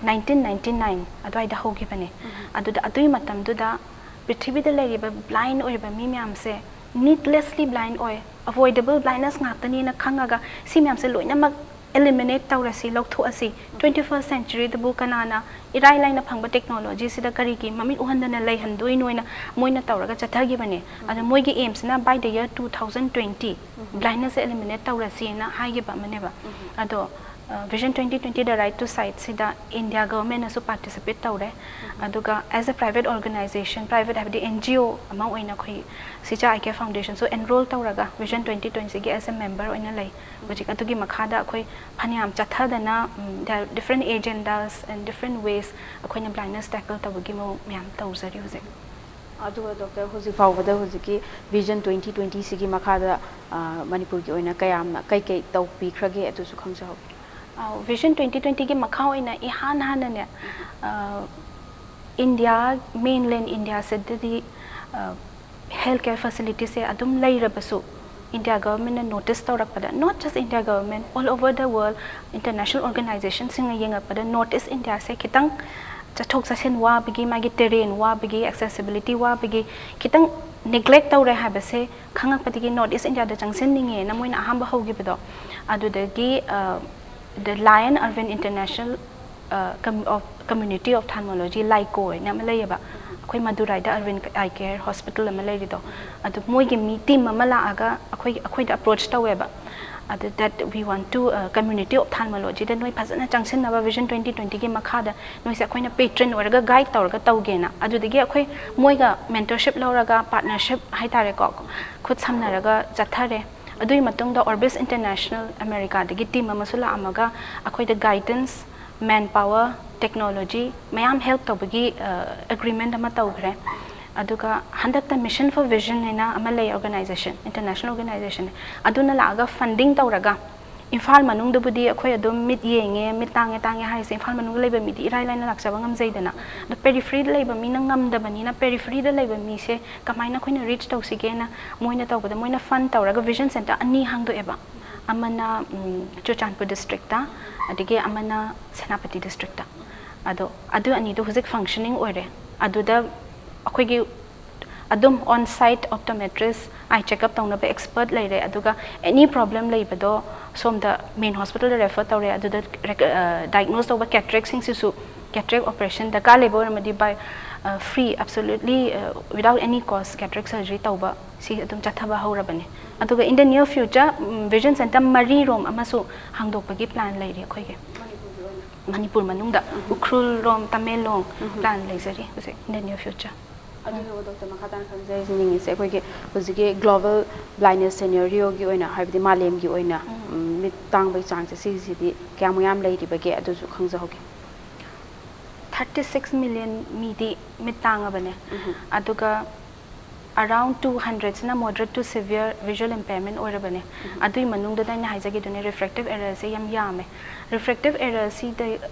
nineteen ninety nine ꯑꯗꯨꯋꯥꯏꯗ ꯍꯧꯈꯤꯕꯅꯦ꯫ ꯑꯗꯨꯗ, ꯑꯗꯨꯒꯤ ꯃꯇꯝꯗꯨꯗ ꯄ꯭ꯔꯤꯊꯤꯕꯤꯗ ꯂꯩꯔꯤꯕ ꯕ꯭ꯂꯥꯏꯟ ꯑꯣꯏꯔꯤꯕ ꯃꯤ ꯃꯌꯥꯝꯁꯦ ꯅꯤꯗꯂꯦꯁꯂꯤ ꯕ꯭ꯂꯥꯏꯟ ꯑꯣꯏ, ꯑꯦꯚꯣꯏꯗꯦꯕꯜ ꯕ꯭ꯂꯥꯏꯟꯅꯦꯁ ꯉꯥꯛꯇꯅꯦꯅ ꯈꯪꯉꯒ ꯁꯤ ꯃꯌꯥꯝꯁꯦ ꯂꯣꯏꯅꯃꯛ ꯑꯦꯂꯤꯃꯤꯅꯦꯠ ꯇꯧꯔꯁꯤ, ꯂꯧꯊꯣꯛꯑꯁꯤ꯫ Twenty first centuryꯗꯕꯨ ꯀꯅꯥꯅ ꯏꯔꯥꯏ ꯂꯥꯏꯅ ꯐꯪꯕ ꯇꯦꯛꯅꯣꯂꯣꯖꯤꯁꯤꯗ ꯀꯔꯤꯒꯤ ꯃꯃꯤꯠ ꯎꯍꯟꯗꯅ ꯂꯩꯍꯟꯗꯣꯏꯅꯣꯅ ꯃꯣꯏꯅ ꯇꯧꯔꯒ ꯆꯠꯊꯈꯤꯕꯅꯦ꯫ ꯑꯗꯣ ꯃꯣꯏꯒꯤ ꯑꯦꯝꯁꯤꯅ by the year two thousand twenty ꯕ꯭ꯂꯥꯏꯟꯅꯦꯁꯁꯦ ꯑꯦꯂꯤꯃꯤꯅꯦꯠ ꯇꯧꯔꯁꯤꯅ ꯍꯥꯏꯈꯤꯕ ꯑꯃꯅꯦꯕ꯫ ꯑꯗꯣ Vision twenty twenty, The Right to Sight ꯁꯤꯗ ꯏꯟꯗꯤꯌꯥ ꯒꯚꯔꯟꯃꯦꯟꯠꯅꯁꯨ ꯄꯥꯔꯇꯤꯁꯤꯄꯦꯠ ꯇꯧꯔꯦ꯫ ꯑꯗꯨꯒ as a private organization, private ꯍꯥꯏꯕꯗꯤ N G O ꯑꯃ ꯑꯣꯏꯅ ꯑꯩꯈꯣꯏ ꯁꯤꯖꯥ ꯑꯥꯏ ꯀꯦꯌꯔ ꯐꯥꯎꯟꯗꯦꯁꯟꯁꯨ ꯑꯦꯟꯔꯣꯜ ꯇꯧꯔꯒ Vision twenty twentyꯒꯤ as a member ꯑꯣꯏꯅ ꯂꯩ꯫ ꯍꯧꯖꯤꯛ ꯑꯗꯨꯒꯤ ꯃꯈꯥꯗ ꯑꯩꯈꯣꯏ ꯐꯅꯌꯥꯝ ꯆꯠꯊꯗꯅ, there are different agendas and different ways ꯑꯩꯈꯣꯏꯅ ꯕ꯭ꯂꯥꯏꯟꯅꯦꯁ ꯇꯦꯀꯜ ꯇꯧꯕꯒꯤ ꯃꯑꯣꯡ ꯃꯌꯥꯝ ꯇꯧꯖꯔꯤ ꯍꯧꯖꯤꯛ꯫ ꯑꯗꯨꯒ ꯗꯣꯛꯇꯔ, ꯍꯧꯖꯤꯛ ꯐꯥꯎꯕꯗ ꯍꯧꯖꯤꯛꯀꯤ Vision twenty twentyꯁꯤꯒꯤ ꯃꯈꯥꯗ ꯃꯅꯤꯄꯨꯔꯒꯤ ꯑꯣꯏꯅ ꯀꯌꯥꯝꯅ ꯀꯩꯀꯩ ꯇꯧꯕꯤꯈ꯭ꯔꯒꯦ, ꯑꯗꯨꯁꯨ ꯈꯪꯖꯍꯧꯒꯦ꯫ Vision twenty twentyꯒꯤ ꯃꯈꯥ ꯑꯣꯏꯅ ꯏꯍꯥꯟ ꯍꯥꯟꯅꯅꯦ, ꯏꯟꯗꯤꯌꯥ, ꯃꯦꯟꯂꯦꯟ ꯏꯟꯗꯤꯌꯥꯁꯤꯗꯗꯤ ꯍꯦꯜꯊ ꯀꯦꯌꯔ ꯐꯦꯁꯤꯂꯤꯇꯤꯁꯦ ꯑꯗꯨꯝ ꯂꯩꯔꯕꯁꯨ, ꯏꯟꯗꯤꯌꯥ ꯒꯚꯔꯟꯃꯦꯟꯠꯅ ꯅꯣꯇꯤꯁ ꯇꯧꯔꯛꯄꯗ, not just India government, all over the world, international ꯑꯣꯔꯒꯅꯥꯏꯖꯦꯁꯟꯁꯤꯡꯅ ꯌꯦꯡꯉꯛꯄꯗ, ꯅꯣꯔꯠ ꯏꯁ ꯏꯟꯗꯤꯌꯥꯁꯦ ꯈꯤꯇꯪ ꯆꯠꯊꯣꯛ ꯆꯠꯁꯤꯟ ꯋꯥꯕꯒꯤ, ꯃꯥꯒꯤ ꯇꯦꯔꯦꯟ ꯋꯥꯕꯒꯤ, ꯑꯦꯛꯁꯦꯁꯤꯕꯤꯂꯤꯇꯤ ꯋꯥꯕꯒꯤ ꯈꯤꯇꯪ ꯅꯦꯒ꯭ꯂꯦꯛ ꯇꯧꯔꯦ ꯍꯥꯏꯕꯁꯦ ꯈꯪꯉꯛꯄꯗꯒꯤ ꯅꯣꯔꯠ ꯏꯁ ꯏꯟꯗꯤꯌꯥꯗ ꯆꯪꯁꯤꯟꯅꯤꯡꯉꯦꯅ ꯃꯣꯏꯅ ꯑꯍꯥꯟꯕ ꯍꯧꯈꯤꯕꯗꯣ, ꯑꯗꯨꯗꯒꯤ ꯗ ꯂꯥꯌꯟ ꯑꯔꯕꯤꯟ ꯏꯟꯇꯔꯅꯦꯁꯅꯦꯜ ꯀꯝꯃ꯭ꯌꯨꯅꯤꯇꯤ ꯑꯣꯐ ꯊꯥꯜꯃꯣꯂꯣꯖꯤ, ꯂꯥꯏꯀꯣ ꯍꯥꯏꯅ ꯑꯃ ꯂꯩꯌꯦꯕ, ꯑꯩꯈꯣꯏ ꯃꯗꯨꯔꯥꯏꯗ ꯑꯔꯕꯤꯟ ꯑꯥꯏ ꯀꯦꯌꯔ ꯍꯣꯁꯄꯤꯇꯥꯜ ꯑꯃ ꯂꯩꯔꯤꯗꯣ, ꯑꯗꯨ ꯃꯣꯏꯒꯤ ꯃꯤ ꯇꯤꯝ ꯑꯃ ꯂꯥꯛꯑꯒ ꯑꯩꯈꯣꯏ, ꯑꯩꯈꯣꯏꯗ ꯑꯦꯄ꯭ꯔꯣꯆ ꯇꯧꯋꯦꯕ꯫ ꯑꯗꯨ that we want to community of ꯊꯥꯜꯃꯣꯂꯣꯖꯤꯗ ꯅꯣꯏ ꯐꯖꯅ ꯆꯪꯁꯤꯟꯅꯕ, ꯚꯤꯖꯟ ꯇ꯭ꯋꯦꯟꯇꯤ ꯇ꯭ꯋꯦꯟꯇꯤꯒꯤ ꯃꯈꯥꯗ ꯅꯣꯏꯁꯦ ꯑꯩꯈꯣꯏꯅ ꯄꯦꯇ꯭ꯔꯟ ꯑꯣꯏꯔꯒ ꯒꯥꯏꯗ ꯇꯧꯔꯒ ꯇꯧꯒꯦꯅ꯫ ꯑꯗꯨꯗꯒꯤ ꯑꯩꯈꯣꯏ ꯃꯣꯏꯒ ꯃꯦꯟꯇꯔꯁꯤꯞ ꯂꯧꯔꯒ, ꯄꯥꯔꯠꯅꯔꯁꯤꯞ ꯍꯥꯏꯇꯥꯔꯦꯀꯣ, ꯈꯨꯠ ꯁꯝꯅꯔꯒ ꯆꯠꯊꯔꯦ꯫ ꯑꯗꯨꯒꯤ ꯃꯇꯨꯡꯗ ꯑꯣꯔꯕꯤꯁ ꯏꯟꯇꯔꯅꯦꯁꯅꯦꯜ ꯑꯃꯦꯔꯤꯀꯥꯗꯒꯤ ꯇꯤꯝ ꯑꯃꯁꯨ ꯂꯥꯛꯑꯝꯃꯒ ꯑꯩꯈꯣꯏꯗ ꯒꯥꯏꯗꯦꯟꯁ, ꯃꯦꯟ ꯄꯥꯋꯔ, ꯇꯦꯛꯅꯣꯂꯣꯖꯤ ꯃꯌꯥꯝ ꯍꯦꯜꯞ ꯇꯧꯕꯒꯤ ꯑꯦꯒ꯭ꯔꯤꯃꯦꯟꯠ ꯑꯃ ꯇꯧꯈ꯭ꯔꯦ꯫ ꯑꯗꯨꯒ ꯍꯟꯗꯛꯇ ꯃꯤꯁꯟ ꯐꯣꯔ ꯚꯤꯖꯟ ꯍꯥꯏꯅ ꯑꯃ ꯂꯩ, ꯑꯣꯔꯒꯅꯥꯏꯖꯦꯁꯟ, ꯏꯟꯇꯔꯅꯦꯁꯅꯦꯜ ꯑꯣꯔꯒꯅꯥꯏꯖꯦꯁꯟ, ꯑꯗꯨꯅ ꯂꯥꯛꯑꯒ ꯐꯟꯗꯤꯡ ꯇꯧꯔꯒ, ꯏꯝꯐꯥꯜ ꯃꯅꯨꯡꯗꯕꯨꯗꯤ ꯑꯩꯈꯣꯏ ꯑꯗꯨꯝ ꯃꯤꯠ ꯌꯦꯡꯉꯦ, ꯃꯤꯠ ꯇꯥꯡꯉꯦ ꯇꯥꯡꯉꯦ ꯍꯥꯏꯔꯤꯁꯦ ꯏꯝꯐꯥꯜ ꯃꯅꯨꯡꯗ ꯂꯩꯕ ꯃꯤꯗꯤ ꯏꯔꯥꯏ ꯂꯥꯏꯅ ꯂꯥꯛꯆꯕ ꯉꯝꯖꯩꯗꯅ꯫ ꯑꯗꯣ ꯄꯦꯔꯤꯐꯔꯤꯗ ꯂꯩꯕ ꯃꯤꯅ ꯉꯝꯗꯕꯅꯤꯅ, ꯄꯦꯔꯤꯐꯔꯤꯗ ꯂꯩꯕ ꯃꯤꯁꯦ ꯀꯃꯥꯏꯅ ꯑꯩꯈꯣꯏꯅ ꯔꯤꯆ ꯇꯧꯁꯤꯒꯦꯅ ꯃꯣꯏꯅ ꯇꯧꯕꯗ, ꯃꯣꯏꯅ ꯐꯟ ꯇꯧꯔꯒ ꯚꯤꯖꯟ ꯁꯦꯟꯇꯔ ꯑꯅꯤ ꯍꯥꯡꯗꯣꯛꯑꯦꯕ꯫ ꯑꯃꯅ ꯎꯝ, ꯆꯨꯔꯆꯥꯟꯄꯨꯔ ꯗꯤꯁꯇ꯭ꯔꯤꯛꯇ, ꯑꯗꯒꯤ ꯑꯃꯅ ꯁꯦꯅꯥꯄꯇꯤ ꯗꯤꯁꯇ꯭ꯔꯤꯛꯇ꯫ ꯑꯗꯣ ꯑꯗꯨ ꯑꯅꯤꯗꯣ ꯍꯧꯖꯤꯛ ꯐꯪꯁꯅꯤꯡ ꯑꯣꯏꯔꯦ꯫ ꯑꯗꯨꯗ ꯑꯩꯈꯣꯏꯒꯤ ꯑꯗꯨꯝ ꯑꯣꯟ ꯁꯥꯏꯠ ꯑꯣꯞꯇꯣꯃꯦꯇ꯭ꯔꯤꯁ, ꯑꯥꯏ ꯆꯦꯛꯑꯞ ꯇꯧꯅꯕ ꯑꯦꯛꯁꯄꯔꯠ ꯂꯩꯔꯦ꯫ ꯑꯗꯨꯒ ꯑꯦꯅꯤ ꯄ꯭ꯔꯣꯕ꯭ꯂꯦꯝ ꯂꯩꯕꯗꯣ ꯁꯣꯝꯗ ꯃꯦꯟ ꯍꯣꯁꯄꯤꯇꯥꯜꯗ ꯔꯦꯐꯔ ꯇꯧꯔꯦ꯫ ꯑꯗꯨꯗ ꯗꯥꯏꯒꯅꯣꯁ ꯇꯧꯕ ꯀꯦꯇꯔꯦꯛꯁꯤꯡꯁꯤꯁꯨ, ꯀꯦꯇꯔꯦꯛ ꯑꯣꯄꯔꯦꯁꯟ ꯗꯔꯀꯥꯔ ꯂꯩꯕ ꯑꯣꯏꯔꯝꯃꯗꯤ, by free, absolutely, without any cost cataract surgery ꯇꯧꯕ ꯁꯤ ꯑꯗꯨꯝ ꯆꯠꯊꯕ ꯍꯧꯔꯕꯅꯦ꯫ ꯑꯗꯨꯒ in the near future, vision centre ꯃꯔꯤꯔꯣꯝ ꯑꯃꯁꯨ ꯍꯥꯡꯗꯣꯛꯄꯒꯤ ꯄ꯭ꯂꯥꯟ ꯂꯩꯔꯤ ꯑꯩꯈꯣꯏꯒꯤ꯫ ꯃꯅꯤꯄꯨꯔ ꯃꯅꯨꯡꯗ ꯎꯈ꯭ꯔꯨꯜ ꯔꯣꯝ, ꯇꯃꯦꯡꯂꯣꯡ ꯄ꯭ꯂꯥꯟ ꯂꯩꯖꯔꯤ ꯍꯧꯖꯤꯛ, in the near future꯫ ꯑꯗꯨꯒ ꯗꯣꯛꯇꯔ, ꯃꯈꯥ ꯇꯥꯅ ꯈꯪꯖꯅꯤꯡꯉꯤꯁꯦ, ꯑꯩꯈꯣꯏꯒꯤ ꯍꯧꯖꯤꯛꯀꯤ ꯒ꯭ꯂꯣꯕꯦꯜ ꯕ꯭ꯂꯥꯏꯟꯅꯦꯁ ꯁꯦꯅꯦꯔꯤꯌꯣꯒꯤ ꯑꯣꯏꯅ, ꯍꯥꯏꯕꯗꯤ ꯃꯥꯂꯦꯝꯒꯤ ꯑꯣꯏꯅ, ꯎꯝ, ꯃꯤꯠ ꯇꯥꯡꯕꯒꯤ ꯆꯥꯡꯁꯦ ꯁꯤꯒꯤꯁꯤꯗꯤ ꯀꯌꯥꯃꯨꯛ ꯌꯥꯝ ꯂꯩꯔꯤꯕꯒꯦ, ꯑꯗꯨꯁꯨ ꯈꯪꯖꯍꯧꯒꯦ꯫ ꯊꯥꯔꯇꯤ ꯁꯤꯛꯁ ꯃꯤꯂꯤꯌꯟ ꯃꯤꯗꯤ ꯃꯤꯠ ꯇꯥꯡꯉꯕꯅꯦ꯫ ꯑꯗꯨꯒ Around two hundred ꯁꯤꯅ moderate to severe visual impairment ꯑꯣꯏꯔꯕꯅꯦ꯫ ꯑꯗꯨꯒꯤ ꯃꯅꯨꯡꯗ ꯑꯩꯅ ꯍꯥꯏꯖꯈꯤꯗꯨꯅꯦ, refractive error ꯁꯦ ꯌꯥꯝ ꯌꯥꯝꯃꯦ꯫ Refractive error ꯁꯤꯗ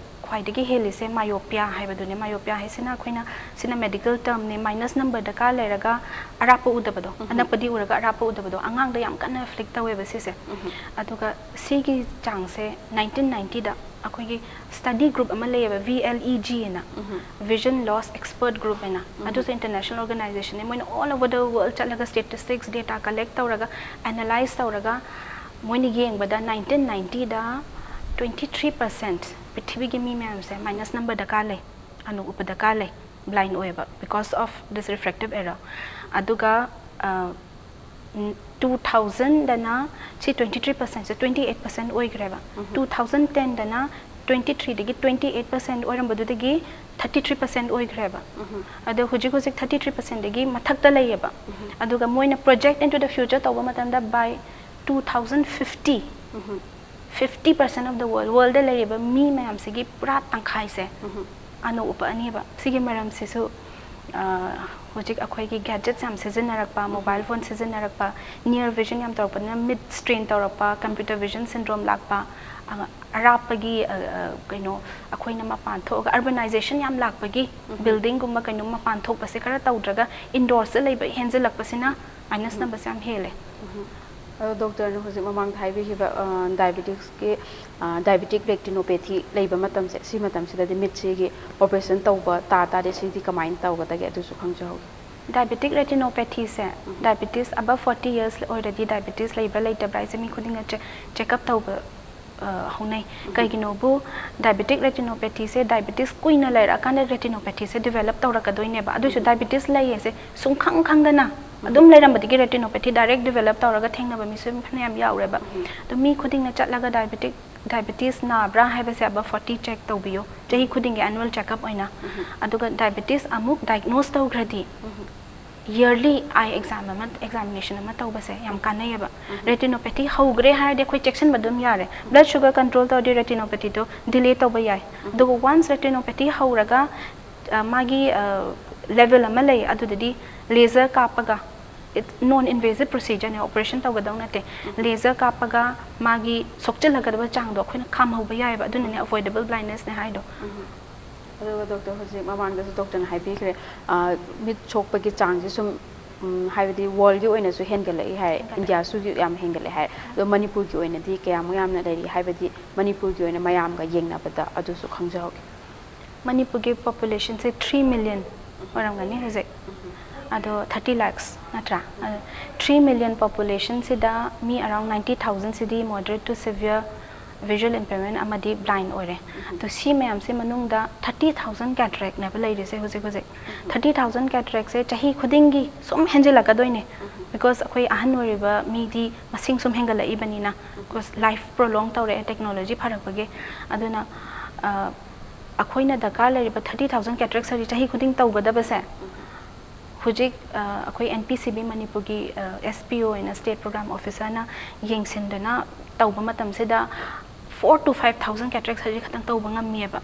ꯈ꯭ꯋꯥꯏꯗꯒꯤ ꯍꯦꯜꯂꯤꯁꯦ myopia ꯍꯥꯏꯕꯗꯨꯅꯦ꯫ Myopia ꯍꯥꯏꯁꯤꯅ ꯑꯩꯈꯣꯏꯅ, ꯁꯤꯅ medical term ꯅꯦ, minus number ꯗꯔꯀꯥꯔ ꯂꯩꯔꯒ ꯑꯔꯥꯞꯄ ꯎꯗꯕꯗꯣ, ꯑꯅꯛꯄꯗꯤ ꯎꯔꯒ ꯑꯔꯥꯞꯄ ꯎꯗꯕꯗꯣ, ꯑꯉꯥꯡꯗ ꯌꯥꯝ ꯀꯟꯅ afflict ꯇꯧꯋꯦꯕ ꯁꯤꯁꯦ꯫ ꯑꯗꯨꯒ ꯁꯤꯒꯤ ꯆꯥꯡꯁꯦ nineteen ninety ꯗ ꯑꯩꯈꯣꯏꯒꯤ study group ꯑꯃ ꯂꯩꯌꯦꯕ, V L E G ꯍꯥꯏꯅ, Vision Loss Expert Group ꯍꯥꯏꯅ꯫ ꯑꯗꯨꯁꯨ international organization ꯅꯦ꯫ ꯃꯣꯏꯅ all over the world ꯆꯠꯂꯒ statistics data collect ꯇꯧꯔꯒ, analyze ꯇꯧꯔꯒ, ꯃꯣꯏꯅ ꯌꯦꯡꯕꯗ nineteen ninety ꯗ twenty three percent ꯄ꯭ꯔꯤꯊꯤꯕꯤꯒꯤ ꯃꯤ ꯃꯌꯥꯝꯁꯦ minus number ꯗꯔꯀꯥꯔ ꯂꯩ, ꯑꯅꯨ ꯎꯞꯄ ꯗꯔꯀꯥꯔ ꯂꯩ, blind ꯑꯣꯏꯌꯦꯕ, because of this refractive error꯫ ꯑꯗꯨꯒ two thousand ꯗꯅ, ꯁꯤ twenty three percent ꯁꯦ twenty eight percent ꯑꯣꯏꯈ꯭ꯔꯦꯕ꯫ Two thousand ten ꯗꯅ twenty three ꯗꯒꯤ twenty eight percent ꯑꯣꯏꯔꯝꯕꯗꯨꯗꯒꯤ thirty three percent ꯑꯣꯏꯈ꯭ꯔꯦꯕ꯫ ꯑꯗꯣ ꯍꯧꯖꯤꯛ ꯍꯧꯖꯤꯛ thirty three percent ꯗꯒꯤ ꯃꯊꯛꯇ ꯂꯩꯌꯦꯕ꯫ ꯑꯗꯨꯒ ꯃꯣꯏꯅ project into the future ꯇꯧꯕ ꯃꯇꯝꯗ, by two thousand fifty, fifty percent of the world, world ꯗ ꯂꯩꯔꯤꯕ ꯃꯤ ꯃꯌꯥꯝꯁꯤꯒꯤ ꯄꯨꯔꯥ ꯇꯪꯈꯥꯏꯁꯦ ꯑꯅꯨ ꯎꯞꯄꯛꯑꯅꯤꯕ꯫ ꯁꯤꯒꯤ ꯃꯔꯝꯁꯤꯁꯨ, ꯑ, ꯍꯧꯖꯤꯛ ꯑꯩꯈꯣꯏꯒꯤ gadgets ꯌꯥꯝ ꯁꯤꯖꯤꯟꯅꯔꯛꯄ, mobile phone ꯁꯤꯖꯤꯟꯅꯔꯛꯄ, near vision ꯌꯥꯝ ꯇꯧꯔꯛꯄꯅꯤꯅ mid strain ꯇꯧꯔꯛꯄ, computer vision syndrome ꯂꯥꯛꯄ, ꯑ, ꯑꯔꯥꯞꯄꯒꯤ, ꯑ, ꯑ, ꯀꯩꯅꯣ, ꯑꯩꯈꯣꯏꯅ ꯃꯄꯥꯟ ꯊꯣꯛꯑꯒ, urbanization ꯌꯥꯝ ꯂꯥꯛꯄꯒꯤ, building ꯒꯨꯝꯕ ꯀꯩꯅꯣꯝ ꯃꯄꯥꯟ ꯊꯣꯛꯄꯁꯦ ꯈꯔ ꯇꯧꯗ꯭ꯔꯒ, indoors ꯇ ꯂꯩꯕ ꯍꯦꯟꯖꯤꯜꯂꯛꯄꯁꯤꯅ minus number ꯁꯦ ꯌꯥꯝ ꯍꯦꯜꯂꯦ꯫ ꯑꯗꯣ doctor ꯅ ꯍꯧꯖꯤꯛ ꯃꯃꯥꯡꯗ ꯍꯥꯏꯕꯤꯈꯤꯕ, ꯑ, diabetes ꯀꯤ, ꯑ, diabetic retinopathy ꯂꯩꯕ ꯃꯇꯝꯁꯦ, ꯁꯤ ꯃꯇꯝꯁꯤꯗꯗꯤ ꯃꯤꯠꯁꯤꯒꯤ operation ꯇꯧꯕ ꯇꯥ ꯇꯥꯔꯗꯤ ꯁꯤꯗꯤ ꯀꯃꯥꯏꯅ ꯇꯧꯒꯗꯒꯦ, ꯑꯗꯨꯁꯨ ꯈꯪꯖꯍꯧꯒꯦ꯫ Diabetic retinopathy ꯁꯦ, diabetes above forty years ꯑꯣꯏꯔꯗꯤ diabetes ꯂꯩꯕ꯭ꯔꯥ ꯂꯩꯇꯕ꯭ꯔꯥ ꯍꯥꯏꯁꯦ ꯃꯤ ꯈꯨꯗꯤꯡꯅ check, check up ꯇꯧꯕ, ꯑ, ꯍꯧꯅꯩ꯫ ꯀꯩꯒꯤꯅꯣꯕꯨ, diabetic retinopathy ꯁꯦ, diabetes ꯀꯨꯏꯅ ꯂꯩꯔꯛꯑꯀꯥꯟꯗ retinopathy ꯁꯦ develop ꯇꯧꯔꯛꯀꯗꯣꯏꯅꯦꯕ꯫ ꯑꯗꯨꯏꯁꯨ diabetes ꯂꯩ ꯍꯥꯏꯁꯦ ꯁꯨꯡꯈꯪ ꯈꯪꯗꯅ ꯑꯗꯨꯝ ꯂꯩꯔꯝꯕꯗꯒꯤ retinopathy direct develop ꯇꯧꯔꯒ ꯊꯦꯡꯅꯕ ꯃꯤꯁꯨ ꯑꯗꯨꯝ ꯐꯅꯌꯥꯝ ꯌꯥꯎꯔꯦꯕ꯫ ꯑꯗꯣ ꯃꯤ ꯈꯨꯗꯤꯡꯅ ꯆꯠꯂꯒ diabetic, diabetes ꯅꯥꯕ꯭ꯔꯥ ꯍꯥꯏꯕꯁꯦ above forty check ꯇꯧꯕꯤꯌꯣ꯫ ꯆꯍꯤ ꯈꯨꯗꯤꯡꯒꯤ annual check up ꯑꯣꯏꯅ꯫ ꯑꯗꯨꯒ diabetes ꯑꯃꯨꯛ diagnose ꯇꯧꯈ꯭ꯔꯗꯤ, yearly eye exam ꯑꯃ, examination ꯑꯃ ꯇꯧꯕꯁꯦ ꯌꯥꯝ ꯀꯥꯟꯅꯩꯌꯦꯕ꯫ Retinopathy ꯍꯧꯈ꯭ꯔꯦ ꯍꯥꯏꯔꯗꯤ ꯑꯩꯈꯣꯏ ꯆꯦꯛꯁꯤꯟꯕ ꯑꯗꯨꯝ ꯌꯥꯔꯦ꯫ Blood sugar control ꯇꯧꯔꯗꯤ retinopathy ꯗꯣ delay ꯇꯧꯕ ꯌꯥꯏ꯫ ꯑꯗꯨꯒ once retinopathy ꯍꯧꯔꯒ, ꯃꯥꯒꯤ ꯂꯦꯚꯦꯜ ꯑꯃ ꯂꯩ, ꯑꯗꯨꯗꯗꯤ ꯂꯦꯖꯔ ꯀꯥꯞꯄꯒ, ꯏꯠ ꯅꯣꯟ ꯏꯟꯚꯦꯖꯤꯞ ꯄ꯭ꯔꯣꯁꯤꯖꯔꯅꯦ, ꯑꯣꯄꯔꯦꯁꯟ ꯇꯧꯒꯗꯧ ꯅꯠꯇꯦ꯫ ꯂꯦꯖꯔ ꯀꯥꯞꯄꯒ ꯃꯥꯒꯤ ꯁꯣꯛꯆꯤꯜꯂꯒꯗꯕ ꯆꯥꯡꯗꯣ ꯑꯩꯈꯣꯏꯅ ꯈꯥꯝꯍꯧꯕ ꯌꯥꯏꯑꯕ, ꯑꯗꯨꯅꯅꯦ ꯑꯦꯚꯣꯏꯗꯦꯕꯜ ꯕ꯭ꯂꯥꯏꯟꯅꯦꯁꯅꯦ ꯍꯥꯏꯗꯣ꯫ ꯑꯗꯨꯒ ꯗꯣꯛꯇꯔ, ꯍꯧꯖꯤꯛ ꯃꯃꯥꯡꯗꯁꯨ ꯗꯣꯛꯇꯔꯅ ꯍꯥꯏꯕꯤꯈ꯭ꯔꯦ, ꯃꯤꯠ ꯁꯣꯛꯄꯒꯤ ꯆꯥꯡꯁꯦ ꯁꯨꯝ ꯍꯥꯏꯕꯗꯤ ꯋꯥꯔꯜꯒꯤ ꯑꯣꯏꯅꯁꯨ ꯍꯦꯟꯒꯠꯂꯛꯏ ꯍꯥꯏ, ꯏꯟꯗꯤꯌꯥꯁꯨ ꯌꯥꯝ ꯍꯦꯟꯒꯠꯂꯦ ꯍꯥꯏ꯫ ꯑꯗꯣ ꯃꯅꯤꯄꯨꯔꯒꯤ ꯑꯣꯏꯅꯗꯤ ꯀꯌꯥꯃꯨꯛ ꯌꯥꯝꯅ ꯂꯩꯔꯤ ꯍꯥꯏꯕꯗꯤ ꯃꯅꯤꯄꯨꯔꯒꯤ ꯑꯣꯏꯅ ꯃꯌꯥꯝꯒ ꯌꯦꯡꯅꯕꯗ ꯑꯗꯨꯁꯨ ꯈꯪꯖꯍꯧꯒꯦ꯫ ꯃꯅꯤꯄꯨꯔꯒꯤ ꯄꯣꯄꯨꯂꯦꯁꯟꯁꯦ ꯊ꯭ꯔꯤ ꯃꯤꯂꯤꯌꯟ ꯑꯣꯏꯔꯝꯒꯅꯤ ꯍꯧꯖꯤꯛ꯫ ꯑꯗꯣ ꯊꯥꯔꯇꯤ ꯂꯥꯛꯁ ꯅꯠꯇ꯭ꯔꯥ? ꯊ꯭ꯔꯤ ꯃꯤꯂꯤꯌꯟ ꯄꯣꯄꯨꯂꯦꯁꯟꯁꯤꯗ ꯃꯤ ꯑꯔꯥꯎꯟ ꯅꯥꯏꯟꯇꯤ ꯊꯥꯎꯖꯟꯁꯤꯗꯤ moderate to severe visual impairment ꯑꯃꯗꯤ ꯕ꯭ꯂꯥꯏꯟ ꯑꯣꯏꯔꯦ꯫ ꯑꯗꯣ ꯁꯤ ꯃꯌꯥꯝꯁꯤ ꯃꯅꯨꯡꯗ ꯊꯥꯔꯇꯤ ꯊꯥꯎꯖꯟ ꯀꯦꯇꯔꯦꯛꯅꯦꯕ ꯂꯩꯔꯤꯁꯦ ꯍꯧꯖꯤꯛ ꯍꯧꯖꯤꯛ꯫ ꯊꯥꯔꯇꯤ ꯊꯥꯎꯖꯟ ꯀꯦꯇꯔꯦꯛꯁꯦ ꯆꯍꯤ ꯈꯨꯗꯤꯡꯒꯤ ꯁꯨꯝ ꯍꯦꯟꯖꯤꯜꯂꯛꯀꯗꯣꯏꯅꯦ꯫ ꯕꯤꯀꯣꯁ ꯑꯩꯈꯣꯏ ꯑꯍꯟ ꯑꯣꯏꯔꯤꯕ ꯃꯤꯗꯤ ꯃꯁꯤꯡ ꯁꯨꯝ ꯍꯦꯟꯒꯠꯂꯛꯏꯕꯅꯤꯅ꯫ ꯕꯤꯀꯣꯁ ꯂꯥꯏꯐ ꯄ꯭ꯔꯣꯂꯣꯡ ꯇꯧꯔꯛꯑꯦ, ꯇꯦꯛꯅꯣꯂꯣꯖꯤ ꯐꯔꯛꯄꯒꯤ꯫ ꯑꯗꯨꯅ ꯑꯩꯈꯣꯏꯅ ꯗꯔꯀꯥꯔ ꯂꯩꯔꯤꯕ ꯊꯥꯔꯇꯤ ꯊꯥꯎꯖꯟ ꯀꯦꯇꯔꯦꯛ ꯁꯔꯖꯔꯤ ꯆꯍꯤ ꯈꯨꯗꯤꯡ ꯇꯧꯒꯗꯕꯁꯦ ꯍꯧꯖꯤꯛ ꯑꯩꯈꯣꯏ ꯑꯦꯟ ꯄꯤ ꯁꯤ ꯕꯤ ꯃꯅꯤꯄꯨꯔꯒꯤ ꯑꯦꯁ ꯄꯤ ꯑꯣ ꯑꯣꯏꯅ, ꯁ꯭ꯇꯦꯠ ꯄ꯭ꯔꯣꯒ꯭ꯔꯥꯝ ꯑꯣꯐꯤꯁꯔꯅ ꯌꯦꯡꯁꯤꯟꯗꯨꯅ ꯇꯧꯕ ꯃꯇꯝꯁꯤꯗ four to five thousand cataract surgery ꯈꯛꯇꯪ ꯇꯧꯕ ꯉꯝꯃꯦꯕ꯫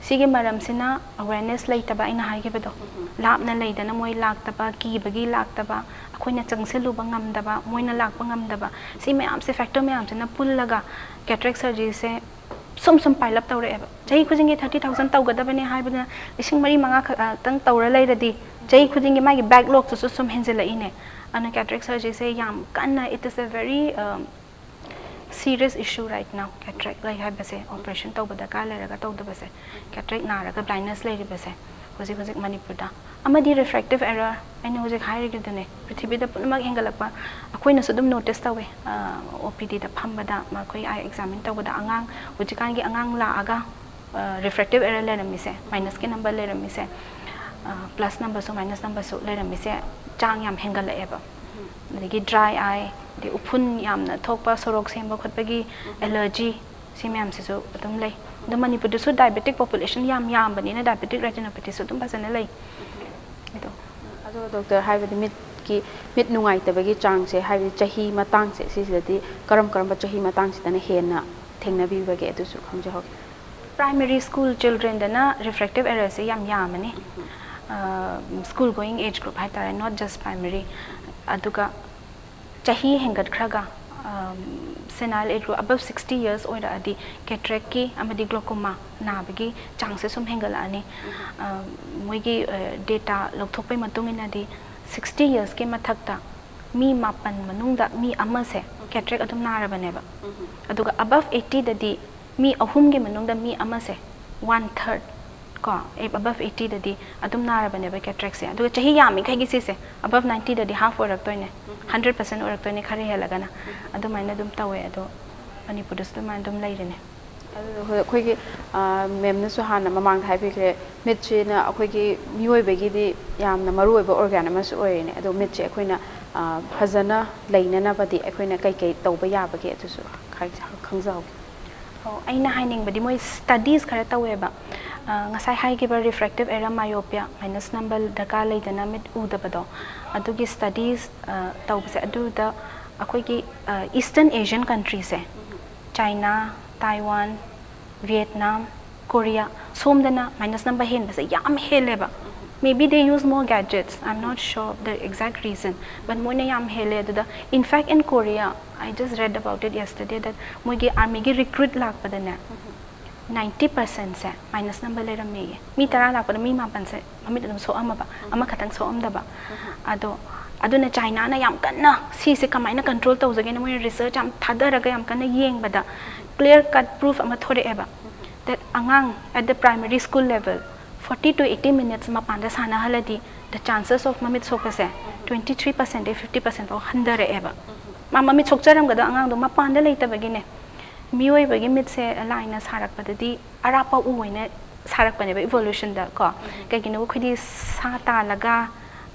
ꯁꯤꯒꯤ ꯃꯔꯝꯁꯤꯅ ꯑꯋꯦꯔꯅꯦꯁ ꯂꯩꯇꯕ, ꯑꯩꯅ ꯍꯥꯏꯈꯤꯕꯗꯣ, ꯂꯥꯞꯅ ꯂꯩꯗꯅ ꯃꯣꯏ ꯂꯥꯛꯇꯕ, ꯀꯤꯕꯒꯤ ꯂꯥꯛꯇꯕ, ꯑꯩꯈꯣꯏꯅ ꯆꯪꯁꯤꯜꯂꯨꯕ ꯉꯝꯗꯕ, ꯃꯣꯏꯅ ꯂꯥꯛꯄ ꯉꯝꯗꯕ, ꯁꯤ ꯃꯌꯥꯝꯁꯦ, ꯐꯦꯛꯇꯔ ꯃꯌꯥꯝꯁꯤꯅ ꯄꯨꯜꯂꯒ ꯀꯦꯇꯔꯦꯛ ꯁꯔꯖꯔꯤꯁꯦ ꯁꯨꯝ ꯁꯨꯝ ꯄꯥꯏꯂꯞ ꯇꯧꯔꯛꯑꯦꯕ꯫ ꯆꯍꯤ ꯈꯨꯗꯤꯡꯒꯤ ꯊꯥꯔꯇꯤ ꯊꯥꯎꯖꯟ ꯇꯧꯒꯗꯕꯅꯦ ꯍꯥꯏꯕꯗꯨꯅ ꯂꯤꯁꯤꯡ ꯃꯔꯤ ꯃꯉꯥ ꯈꯛꯇꯪ ꯇꯧꯔ ꯂꯩꯔꯗꯤ ꯆꯍꯤ ꯈꯨꯗꯤꯡꯒꯤ ꯃꯥꯒꯤ ꯕꯦꯛꯂꯣꯛꯇꯨꯁꯨ ꯁꯨꯝ ꯍꯦꯟꯖꯜꯂꯛꯏꯅꯦ꯫ ꯑꯗꯨꯅ ꯀꯦꯇꯔꯦꯛ ꯁꯔꯖꯔꯤꯁꯦ ꯌꯥꯝ ꯀꯟꯅ, it is a very serious issue right now꯫ ꯀꯦꯇꯔꯦꯛ ꯂꯩ ꯍꯥꯏꯕꯁꯦ, ꯑꯣꯄꯔꯦꯁꯟ ꯇꯧꯕ ꯗꯔꯀꯥꯔ ꯂꯩꯔꯒ ꯇꯧꯗꯕꯁꯦ, ꯀꯦꯇꯔꯦꯛ ꯅꯥꯔꯒ ꯕ꯭ꯂꯥꯏꯟꯅꯦꯁ ꯂꯩꯔꯤꯕꯁꯦ ꯍꯧꯖꯤꯛ ꯍꯧꯖꯤꯛ ꯃꯅꯤꯄꯨꯔꯗ꯫ ꯑꯃꯗꯤ ꯔꯤꯐ꯭ꯔꯦꯛꯇꯤꯞ ꯑꯦꯔꯔ, ꯑꯩꯅ ꯍꯧꯖꯤꯛ ꯍꯥꯏꯔꯤꯗꯨꯅꯦ, ꯄ꯭ꯔꯤꯊꯤꯕꯤꯗ ꯄꯨꯝꯅꯃꯛ ꯍꯦꯟꯒꯠꯂꯛꯄ ꯑꯩꯈꯣꯏꯅꯁꯨ ꯑꯗꯨꯝ ꯅꯣꯇꯤꯁ ꯇꯧꯋꯦ꯫ ꯑꯣ ꯄꯤ ꯗꯤꯗ ꯐꯝꯕꯗ, ꯃꯈꯣꯏ ꯑꯥꯏ ꯑꯦꯛꯖꯥꯃꯤꯟ ꯇꯧꯕꯗ ꯑꯉꯥꯡ, ꯍꯧꯖꯤꯛꯀꯥꯟꯒꯤ ꯑꯉꯥꯡ ꯂꯥꯛꯑꯒ ꯔꯤꯐ꯭ꯔꯦꯛꯇꯤꯞ ꯑꯦꯔꯔ ꯂꯩꯔꯝꯃꯤꯁꯦ, ꯃꯥꯏꯅꯁꯀꯤ ꯅꯝꯕꯔ ꯂꯩꯔꯝꯃꯤꯁꯦ, ꯄ꯭ꯂꯁ ꯅꯝꯕꯔꯁꯨ ꯃꯥꯏꯅꯁ ꯅꯝꯕꯔꯁꯨ ꯂꯩꯔꯝꯃꯤꯁꯦ ꯆꯥꯡ ꯌꯥꯝ ꯍꯦꯟꯒꯠꯂꯛꯑꯦꯕ꯫ ꯑꯗꯒꯤ ꯗ꯭ꯔꯥꯏ ꯑꯥꯏ, ꯑꯗꯩ ꯎꯐꯨꯟ ꯌꯥꯝꯅ ꯊꯣꯛꯄ, ꯁꯣꯔꯣꯛ ꯁꯦꯝꯕ ꯈꯣꯠꯄꯒꯤ ꯑꯦꯂꯔꯖꯤ, ꯁꯤ ꯃꯌꯥꯝꯁꯤꯁꯨ ꯑꯗꯨꯝ ꯂꯩ꯫ ꯑꯗꯣ ꯃꯅꯤꯄꯨꯔꯗꯁꯨ ꯗꯥꯏꯕꯦꯇꯤꯛ ꯄꯣꯄꯨꯂꯦꯁꯟ ꯌꯥꯝ ꯌꯥꯝꯕꯅꯤꯅ ꯗꯥꯏꯕꯦꯇꯤꯛ ꯔꯦꯇꯤꯅꯣꯄꯦꯊꯤꯁꯨ ꯑꯗꯨꯝ ꯐꯖꯅ ꯂꯩ꯫ ꯑꯗꯣ ꯑꯗꯣ ꯗꯣꯛꯇꯔ, ꯍꯥꯏꯕꯗꯤ ꯃꯤꯠꯀꯤ, ꯃꯤꯠ ꯅꯨꯡꯉꯥꯏꯇꯕꯒꯤ ꯆꯥꯡꯁꯦ, ꯍꯥꯏꯕꯗꯤ ꯆꯍꯤ ꯃꯇꯥꯡꯁꯦ, ꯁꯤꯁꯤꯗꯗꯤ ꯀꯔꯝ ꯀꯔꯝꯕ ꯆꯍꯤ ꯃꯇꯥꯡꯁꯤꯗꯅ ꯍꯦꯟꯅ ꯊꯦꯡꯅꯕꯤꯕꯒꯦ, ꯑꯗꯨꯁꯨ ꯈꯪꯖꯍꯧꯒꯦ꯫ Primary school childrenꯗꯅ refractive errorꯁꯦ ꯌꯥꯝ ꯌꯥꯝꯃꯅꯤ, school going age group ꯍꯥꯏꯇꯥꯔꯦ, not just primary. ꯑꯗꯨꯒ ꯆꯍꯤ ꯍꯦꯟꯒꯠꯈ꯭ꯔꯒ senile age group above sixty years ꯑꯣꯏꯔꯛꯑꯗꯤ cataractꯀꯤ ꯑꯃꯗꯤ glaucoma ꯅꯥꯕꯒꯤ chanceꯁꯦ ꯁꯨꯝ ꯍꯦꯟꯒꯠꯂꯛꯑꯅꯤ. ꯃꯣꯏꯒꯤ data ꯂꯧꯊꯣꯛꯄꯩ ꯃꯇꯨꯡ ꯏꯟꯅꯗꯤ sixty yearsꯀꯤ ꯃꯊꯛꯇ ꯃꯤ ꯃꯥꯄꯟ ꯃꯅꯨꯡꯗ ꯃꯤ ꯑꯃꯁꯦ cataract ꯑꯗꯨꯝ ꯅꯥꯔꯕꯅꯦꯕ. ꯑꯗꯨꯒ above eightyꯗꯗꯤ ꯃꯤ ꯑꯍꯨꯝꯒꯤ ꯃꯅꯨꯡꯗ ꯃꯤ ꯑꯃꯁꯦ, one third, ꯀꯣ, above eightyꯗꯗꯤ ꯑꯗꯨꯝ ꯅꯥꯔꯕꯅꯦꯕ cataractꯁꯦ. ꯑꯗꯨꯒ ꯆꯍꯤ ꯌꯥꯝꯃꯤꯈꯩꯒꯤ ꯁꯤꯁꯦ above ninetyꯗꯗꯤ half ꯑꯣꯏꯔꯛꯇꯣꯏꯅꯦ, hundred percent ꯑꯣꯏꯔꯛꯇꯣꯏꯅꯦ ꯈꯔ ꯍꯦꯜꯂꯒꯅ. ꯑꯗꯨꯃꯥꯏꯅ ꯑꯗꯨꯝ ꯇꯧꯋꯦ. ꯑꯗꯣ ꯃꯅꯤꯄꯨꯔꯗꯁꯨ ꯑꯗꯨꯃꯥꯏꯅ ꯑꯗꯨꯝ ꯂꯩꯔꯤꯅꯦ. ꯑꯗꯨ ꯑꯩꯈꯣꯏꯒꯤ ꯃꯦꯝꯅꯁꯨ ꯍꯥꯟꯅ ꯃꯃꯥꯡꯗ ꯍꯥꯏꯕꯤꯈ꯭ꯔꯦ, ꯃꯤꯠꯁꯤꯅ ꯑꯩꯈꯣꯏꯒꯤ ꯃꯤꯑꯣꯏꯕꯒꯤꯗꯤ ꯌꯥꯝꯅ ꯃꯔꯨ ꯑꯣꯏꯕ organ ꯑꯃꯁꯨ ꯑꯣꯏꯔꯤꯅꯦ꯫ ꯑꯗꯣ ꯃꯤꯠꯁꯦ ꯑꯩꯈꯣꯏꯅ ꯐꯖꯅ ꯂꯩꯅꯅꯕꯗꯤ ꯑꯩꯈꯣꯏꯅ ꯀꯩꯀꯩ ꯇꯧꯕ ꯌꯥꯕꯒꯦ ꯑꯗꯨꯁꯨ ꯈꯪꯖꯍꯧꯒꯦ꯫ ꯑꯣ, ꯑꯩꯅ ꯍꯥꯏꯅꯤꯡꯕꯗꯤ ꯃꯣꯏ studies ꯈꯔ ꯇꯧꯋꯦꯕ꯫ ꯉꯁꯥꯏ ꯍꯥꯏꯈꯤꯕ refractive error, myopia, minus number ꯗꯔꯀꯥꯔ ꯂꯩꯗꯅ ꯃꯤꯠ ꯎꯗꯕꯗꯣ, ꯑꯗꯨꯒꯤ studies ꯇꯧꯕꯁꯦ, ꯑꯗꯨꯗ ꯑꯩꯈꯣꯏꯒꯤ Eastern Asian countryꯁꯦ, China, Taiwan, Vietnam, Korea, ꯁꯣꯝꯗꯅ minus number ꯍꯦꯟꯕꯁꯦ ꯌꯥꯝ ꯍꯦꯜꯂꯦꯕ꯫ Maybe they use more gadgets, I'm not sure the exact reason, but ꯃꯣꯏꯅ ꯌꯥꯝ ꯍꯦꯜꯂꯦ꯫ ꯑꯗꯨꯗ in fact in Korea, I just read about it yesterday, that ꯃꯣꯏꯒꯤ armyꯒꯤ recruit ꯂꯥꯛꯄꯗꯅꯦ, ninety percentꯁꯦ minus number ꯂꯩꯔꯝꯃꯦꯌꯦ꯫ ꯃꯤ ꯇꯔꯥ ꯂꯥꯛꯄꯗ ꯃꯤ ꯃꯥꯄꯟꯁꯦ ꯃꯃꯤꯠ ꯑꯗꯨꯝ ꯁꯣꯛꯑꯝꯃꯕ, ꯑꯃꯈꯛꯇꯪ ꯁꯣꯛꯑꯝꯗꯕ꯫ ꯑꯗꯣ ꯑꯗꯨꯅ Chinaꯅ ꯌꯥꯝ ꯀꯟꯅ ꯁꯤꯁꯦ ꯀꯃꯥꯏꯅ control ꯇꯧꯖꯒꯦꯅ ꯃꯣꯏꯅ research ꯌꯥꯝ ꯊꯥꯗꯔꯒ ꯌꯥꯝ ꯀꯟꯅ ꯌꯦꯡꯕꯗ clear cut proof ꯑꯃ ꯊꯣꯔꯛꯑꯦꯕ, that ꯑꯉꯥꯡ at the primary school level forty to eighty minutes ꯃꯄꯥꯟꯗ ꯁꯥꯟꯅꯍꯜꯂꯗꯤ the chances of ꯃꯃꯤꯠ ꯁꯣꯛꯄꯁꯦ twenty three percentꯗꯒꯤ fifty percent ꯐꯥꯎ ꯍꯟꯊꯔꯛꯑꯦꯕ꯫ ꯃꯥ ꯃꯃꯤꯠ ꯁꯣꯛꯆꯔꯝꯒꯗꯕ ꯑꯉꯥꯡꯗꯣ ꯃꯄꯥꯟꯗ ꯂꯩꯇꯕꯒꯤꯅꯦ꯫ ꯃꯤꯑꯣꯏꯕꯒꯤ ꯃꯤꯠꯁꯦ ꯂꯥꯏꯅ ꯁꯥꯔꯛꯄꯗꯗꯤ ꯑꯔꯥꯞꯄ ꯎ ꯑꯣꯏꯅ ꯁꯥꯔꯛꯄꯅꯦꯕ evolutionꯗ ꯀꯣ꯫ ꯀꯩꯒꯤꯅꯣ, ꯑꯩꯈꯣꯏꯗꯤ ꯁꯥ ꯇꯥꯜꯂꯒ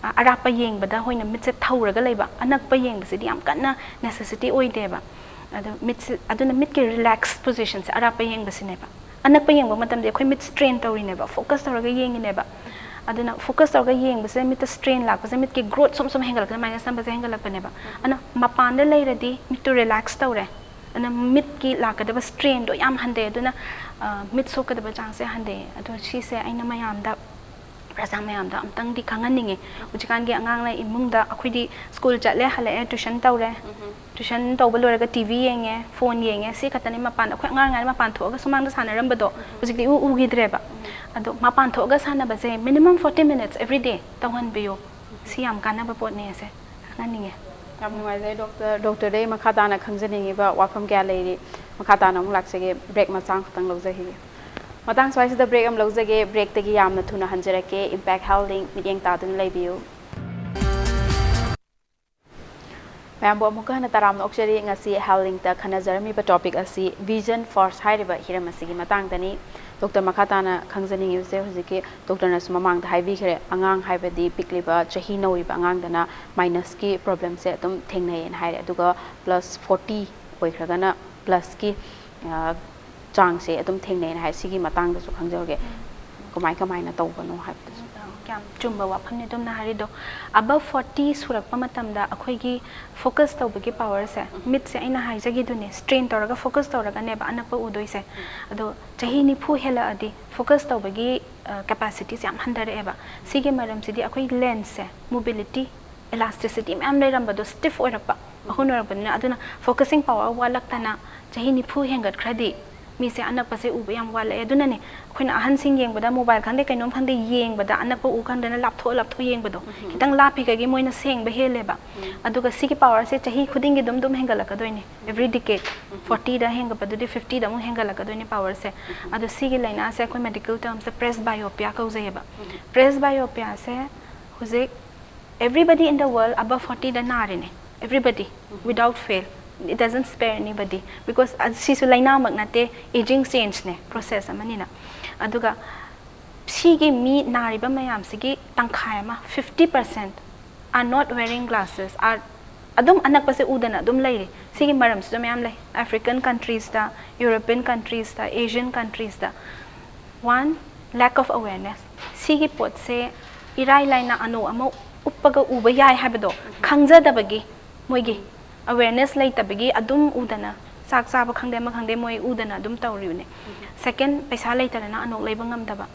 ꯑꯔꯥꯞꯄ ꯌꯦꯡꯕꯗ ꯑꯣꯏꯅ ꯃꯤꯠꯁꯦ ꯊꯧꯔꯒ ꯂꯩꯕ, ꯑꯅꯛꯄ ꯌꯦꯡꯕꯁꯤꯗꯤ ꯌꯥꯝ ꯀꯟꯅ necessity ꯑꯣꯏꯗꯦꯕ꯫ ꯑꯗꯣ ꯃꯤꯠꯁꯦ, ꯑꯗꯨꯅ ꯃꯤꯠꯀꯤ relax positionꯁꯦ ꯑꯔꯥꯞꯄ ꯌꯦꯡꯕꯁꯤꯅꯦꯕ꯫ ꯑꯅꯛꯄ ꯌꯦꯡꯕ ꯃꯇꯝꯗ ꯑꯩꯈꯣꯏ ꯃꯤꯠ strain ꯇꯧꯔꯤꯅꯦꯕ, focus ꯇꯧꯔꯒ ꯌꯦꯡꯉꯤꯅꯦꯕ꯫ ꯑꯗꯨꯅ focus ꯇꯧꯔꯒ ꯌꯦꯡꯕꯁꯤꯅ ꯃꯤꯠꯇ strain ꯂꯥꯛꯄꯁꯦ, ꯃꯤꯠꯀꯤ growth ꯁꯨꯝ ꯁꯨꯝ ꯍꯦꯟꯒꯠꯂꯛꯄꯁꯦ, minus numberꯁꯦ ꯍꯦꯟꯒꯠꯂꯛꯄꯅꯦꯕ꯫ ꯑꯗꯨꯅ ꯃꯄꯥꯟꯗ ꯂꯩꯔꯗꯤ ꯃꯤꯠꯇꯨ relax ꯇꯧꯔꯦ, ꯑꯗꯨꯅ ꯃꯤꯠꯀꯤ ꯂꯥꯛꯀꯗꯕ strainꯗꯣ ꯌꯥꯝ ꯍꯟꯊꯩ꯫ ꯑꯗꯨꯅ ꯃꯤꯠ ꯁꯣꯛꯀꯗꯕ ꯆꯥꯡꯁꯦ ꯍꯟꯊꯩ꯫ ꯑꯗꯣ ꯁꯤꯁꯦ ꯑꯩꯅ ꯃꯌꯥꯝꯗ, ꯄ꯭ꯔꯖꯥ ꯃꯌꯥꯝꯗ ꯑꯝꯇꯪꯗꯤ ꯈꯪꯍꯟꯅꯤꯡꯉꯤ꯫ ꯍꯧꯖꯤꯛꯀꯥꯟꯒꯤ ꯑꯉꯥꯡꯅ ꯏꯃꯨꯡꯗ, ꯑꯩꯈꯣꯏꯗꯤ ꯁ꯭ꯀꯨꯜ ꯆꯠꯂꯦ, ꯍꯜꯂꯛꯑꯦ, ꯇ꯭ꯌꯨꯁꯟ ꯇꯧꯔꯦ, ꯇ꯭ꯌꯨꯁꯟ ꯇꯧꯕ ꯂꯣꯏꯔꯒ ꯇꯤ ꯚꯤ ꯌꯦꯡꯉꯦ, ꯐꯣꯟ ꯌꯦꯡꯉꯦ, ꯁꯤ ꯈꯛꯇꯅꯤ꯫ ꯃꯄꯥꯟꯗ, ꯑꯩꯈꯣꯏ ꯑꯉꯥꯡ ꯑꯣꯏꯔꯤꯉꯩꯗ ꯃꯄꯥꯟ ꯊꯣꯛꯑꯒ ꯁꯨꯃꯥꯡꯗ ꯁꯥꯟꯅꯔꯝꯕꯗꯣ ꯍꯧꯖꯤꯛꯇꯤ ꯏꯎ ꯎꯈꯤꯗ꯭ꯔꯦꯕ꯫ ꯑꯗꯣ ꯃꯄꯥꯟ ꯊꯣꯛꯑꯒ ꯁꯥꯟꯅꯕꯁꯦ minimum forty minutes every day ꯇꯧꯍꯟꯕꯤꯌꯨ꯫ ꯁꯤ ꯌꯥꯝ ꯀꯥꯟꯅꯕ ꯄꯣꯠꯅꯦ ꯑꯁꯦ ꯈꯪꯍꯟꯅꯤꯡꯉꯦ꯫ ꯌꯥꯝ ꯅꯨꯡꯉꯥꯏꯖꯩ ꯗꯣꯛꯇꯔ꯫ ꯗꯣꯛꯇꯔꯗꯩ ꯃꯈꯥ ꯇꯥꯅ ꯈꯪꯖꯅꯤꯡꯉꯤꯕ ꯋꯥꯐꯝ ꯀꯌꯥ ꯂꯩꯔꯤ꯫ ꯃꯈꯥ ꯇꯥꯅ ꯑꯃꯨꯛ ꯂꯥꯛꯆꯒꯦ꯫ ꯕ꯭ꯔꯦꯛ ꯃꯆꯥ ꯑꯃꯈꯛꯇꯪ ꯂꯧꯖꯈꯤꯒꯦ꯫ ꯃꯇꯥꯡ ꯁ꯭ꯋꯥꯏꯁꯤꯗ ꯕ꯭ꯔꯦꯛ ꯑꯃ ꯂꯧꯖꯒꯦ꯫ ꯕ꯭ꯔꯦꯛꯇꯒꯤ ꯌꯥꯝꯅ ꯊꯨꯅ ꯍꯟꯖꯔꯛꯀꯦ꯫ ꯏꯝꯄꯦꯛ ꯍꯦꯜꯊ ꯂꯤꯡ ꯃꯤꯠꯌꯦꯡ ꯇꯥꯗꯨꯅ ꯂꯩꯕꯤꯌꯨ꯫ ꯃꯌꯥꯝꯕꯨ ꯑꯃꯨꯛꯀ ꯍꯟꯅ ꯇꯔꯥꯝꯅ ꯑꯣꯛꯆꯔꯤ꯫ ꯉꯁꯤ ꯍꯦꯜꯊ ꯂꯤꯡꯇ ꯈꯟꯅꯖꯔꯝꯃꯤꯕ ꯇꯣꯄꯤꯛ ꯑꯁꯤ ꯚꯤꯖꯟ ꯐꯣꯔꯁ ꯍꯥꯏꯔꯤꯕ ꯍꯤꯔꯝ ꯑꯁꯤꯒꯤ ꯃꯇꯥꯡꯗꯅꯤ꯫ ꯗꯣꯛꯇꯔ, ꯃꯈꯥ ꯇꯥꯅ ꯈꯪꯖꯅꯤꯡꯉꯤꯕꯁꯦ, ꯍꯧꯖꯤꯛꯀꯤ ꯗꯣꯛꯇꯔꯅꯁꯨ ꯃꯃꯥꯡꯗ ꯍꯥꯏꯕꯤꯈ꯭ꯔꯦ, ꯑꯉꯥꯡ ꯍꯥꯏꯕꯗꯤ ꯄꯤꯛꯂꯤꯕ, ꯆꯍꯤ ꯅꯧꯔꯤꯕ ꯑꯉꯥꯡꯗꯅ ꯃꯥꯏꯅꯁꯀꯤ ꯄ꯭ꯔꯣꯕ꯭ꯂꯦꯝꯁꯦ ꯑꯗꯨꯝ ꯊꯦꯡꯅꯩꯌꯦꯅ ꯍꯥꯏꯔꯦ꯫ ꯑꯗꯨꯒ ꯄ꯭ꯂꯁ ꯐꯣꯔꯇꯤ ꯑꯣꯏꯈ꯭ꯔꯒꯅ ꯄ꯭ꯂꯁꯀꯤ ꯆꯥꯡꯁꯦ ꯑꯗꯨꯝ ꯊꯦꯡꯅꯩꯅ ꯍꯥꯏ꯫ ꯁꯤꯒꯤ ꯃꯇꯥꯡꯗꯁꯨ ꯈꯪꯖꯍꯧꯒꯦ, ꯀꯃꯥꯏ ꯀꯃꯥꯏꯅ ꯇꯧꯕꯅꯣ ꯍꯥꯏꯕꯗꯨꯁꯨ꯫ ꯌꯥꯝ ꯆꯨꯝꯕ ꯋꯥꯐꯝꯅꯤ ꯑꯗꯣꯝꯅ ꯍꯥꯏꯔꯤꯗꯣ꯫ Above forty ꯁꯨꯔꯛꯄ ꯃꯇꯝꯗ ꯑꯩꯈꯣꯏꯒꯤ ꯐꯣꯀꯁ ꯇꯧꯕꯒꯤ ꯄꯋꯥꯔꯁꯦ, ꯃꯤꯠꯁꯦ ꯑꯩꯅ ꯍꯥꯏꯖꯈꯤꯗꯨꯅꯦ, ꯁ꯭ꯇ꯭ꯔꯦꯟ ꯇꯧꯔꯒ ꯐꯣꯀꯁ ꯇꯧꯔꯒꯅꯦꯕ ꯑꯅꯛꯄ ꯎꯗꯣꯏꯁꯦ꯫ ꯑꯗꯣ ꯆꯍꯤ ꯅꯤꯐꯨ ꯍꯦꯜꯂꯛꯑꯗꯤ ꯐꯣꯀꯁ ꯇꯧꯕꯒꯤ ꯀꯦꯄꯥꯁꯤꯇꯤꯁꯦ ꯌꯥꯝ ꯍꯟꯊꯔꯛꯑꯦꯕ꯫ ꯁꯤꯒꯤ ꯃꯔꯝꯁꯤꯗꯤ ꯑꯩꯈꯣꯏ ꯂꯦꯟꯁꯁꯦ, ꯃꯣꯕꯤꯂꯤꯇꯤ, ꯏꯂꯥꯁꯇꯤꯁꯤꯇꯤ ꯃꯌꯥꯝ ꯂꯩꯔꯝꯕꯗꯣ ꯁ꯭ꯇꯤꯐ ꯑꯣꯏꯔꯛꯄ, ꯑꯍꯟ ꯑꯣꯏꯔꯛꯄꯅꯤꯅ꯫ ꯑꯗꯨꯅ ꯐꯣꯀꯁꯤꯡ ꯄꯋꯥꯔ ꯋꯥꯠꯂꯛꯇꯅ ꯆꯍꯤ ꯅꯤꯐꯨ ꯍꯦꯟꯒꯠꯈ꯭ꯔꯗꯤ ꯃꯤꯁꯦ ꯑꯅꯛꯄꯁꯦ ꯎꯕ ꯌꯥꯝ ꯋꯥꯠꯂꯛꯑꯦ꯫ ꯑꯗꯨꯅꯅꯦ ꯑꯩꯈꯣꯏꯅ ꯑꯍꯟꯁꯤꯡ ꯌꯦꯡꯕꯗ, ꯃꯣꯕꯥꯏꯜ ꯈꯪꯗꯦ ꯀꯩꯅꯣꯝ ꯈꯪꯗꯦ ꯌꯦꯡꯕꯗ, ꯑꯅꯛꯄ ꯎ ꯈꯪꯗꯅ ꯂꯥꯞꯊꯣꯛꯑ ꯂꯥꯞꯊꯣꯛꯑ ꯌꯦꯡꯕꯗꯣ, ꯈꯤꯇꯪ ꯂꯥꯞꯄꯤꯈꯩꯒꯤ ꯃꯣꯏꯅ ꯁꯦꯡꯕ ꯍꯦꯜꯂꯦꯕ꯫ ꯑꯗꯨꯒ ꯁꯤꯒꯤ ꯄꯋꯥꯔꯁꯦ ꯆꯍꯤ ꯈꯨꯗꯤꯡꯒꯤ ꯑꯗꯨꯝ ꯑꯗꯨꯝ ꯍꯦꯟꯒꯠꯂꯛꯀꯗꯣꯏꯅꯦ꯫ Every decade, ꯐꯣꯔꯇꯤꯗ ꯍꯦꯟꯒꯠꯄꯗꯨꯗꯤ ꯐꯤꯐꯇꯤꯗ ꯑꯃꯨꯛ ꯍꯦꯟꯒꯠꯂꯛꯀꯗꯣꯏꯅꯦ ꯄꯋꯥꯔꯁꯦ꯫ ꯑꯗꯣ ꯁꯤꯒꯤ ꯂꯥꯏꯅꯥꯁꯦ ꯑꯩꯈꯣꯏ ꯃꯦꯗꯤꯀꯦꯜ ꯇꯔꯝꯁꯇ ꯄ꯭ꯔꯦꯁ ꯕꯥꯏꯑꯣꯄꯤꯌꯥ ꯀꯧꯖꯩꯌꯦꯕ꯫ ꯄ꯭ꯔꯦꯁ ꯕꯥꯏꯑꯣꯄꯤꯌꯥꯁꯦ ꯍꯧꯖꯤꯛ everybody in the world above fortyꯗ ꯅꯥꯔꯤꯅꯦ꯫ Everybody, without fail, it doesn't spare anybody, because ꯁꯤꯁꯨ ꯂꯥꯏꯅꯥꯃꯛ ꯅꯠꯇꯦ, aging changeꯅꯦ, ꯄ꯭ꯔꯣꯁꯦꯁ ꯑꯃꯅꯤꯅ꯫ ꯑꯗꯨꯒ ꯁꯤꯒꯤ ꯃꯤ ꯅꯥꯔꯤꯕ ꯃꯌꯥꯝꯁꯤꯒꯤ ꯇꯪꯈꯥꯏ ꯑꯃ, fifty percent, are not wearing glasses, are ꯑꯗꯨꯝ ꯑꯅꯛꯄꯁꯦ ꯎꯗꯅ ꯑꯗꯨꯝ ꯂꯩꯔꯤ꯫ ꯁꯤꯒꯤ ꯃꯔꯝꯁꯤꯁꯨ ꯃꯌꯥꯝ ꯂꯩ꯫ African countriesꯇ, European countriesꯇ, Asian countriesꯇ꯫ One, lack of awareness. ꯁꯤꯒꯤ ꯄꯣꯠꯁꯦ ꯏꯔꯥꯏ ꯂꯥꯏꯅ ꯑꯅꯨ ꯑꯃ ꯎꯞꯄꯒ ꯎꯕ ꯌꯥꯏ ꯍꯥꯏꯕꯗꯣ ꯈꯪꯖꯗꯕꯒꯤ, ꯃꯣꯏꯒꯤ ꯑꯋꯦꯔꯅꯦꯁ ꯂꯩꯇꯕꯒꯤ ꯑꯗꯨꯝ ꯎꯗꯅ ꯆꯥꯛ ꯆꯥꯕ ꯈꯪꯗꯦ, ꯑꯃ ꯈꯪꯗꯦ, ꯃꯣꯏ ꯎꯗꯅ ꯑꯗꯨꯝ ꯇꯧꯔꯤꯕꯅꯦ꯫ ꯁꯦꯀꯦꯟ, ꯄꯩꯁꯥ ꯂꯩꯇꯗꯅ ꯑꯅꯣꯛ ꯂꯩꯕ ꯉꯝꯗꯕ꯫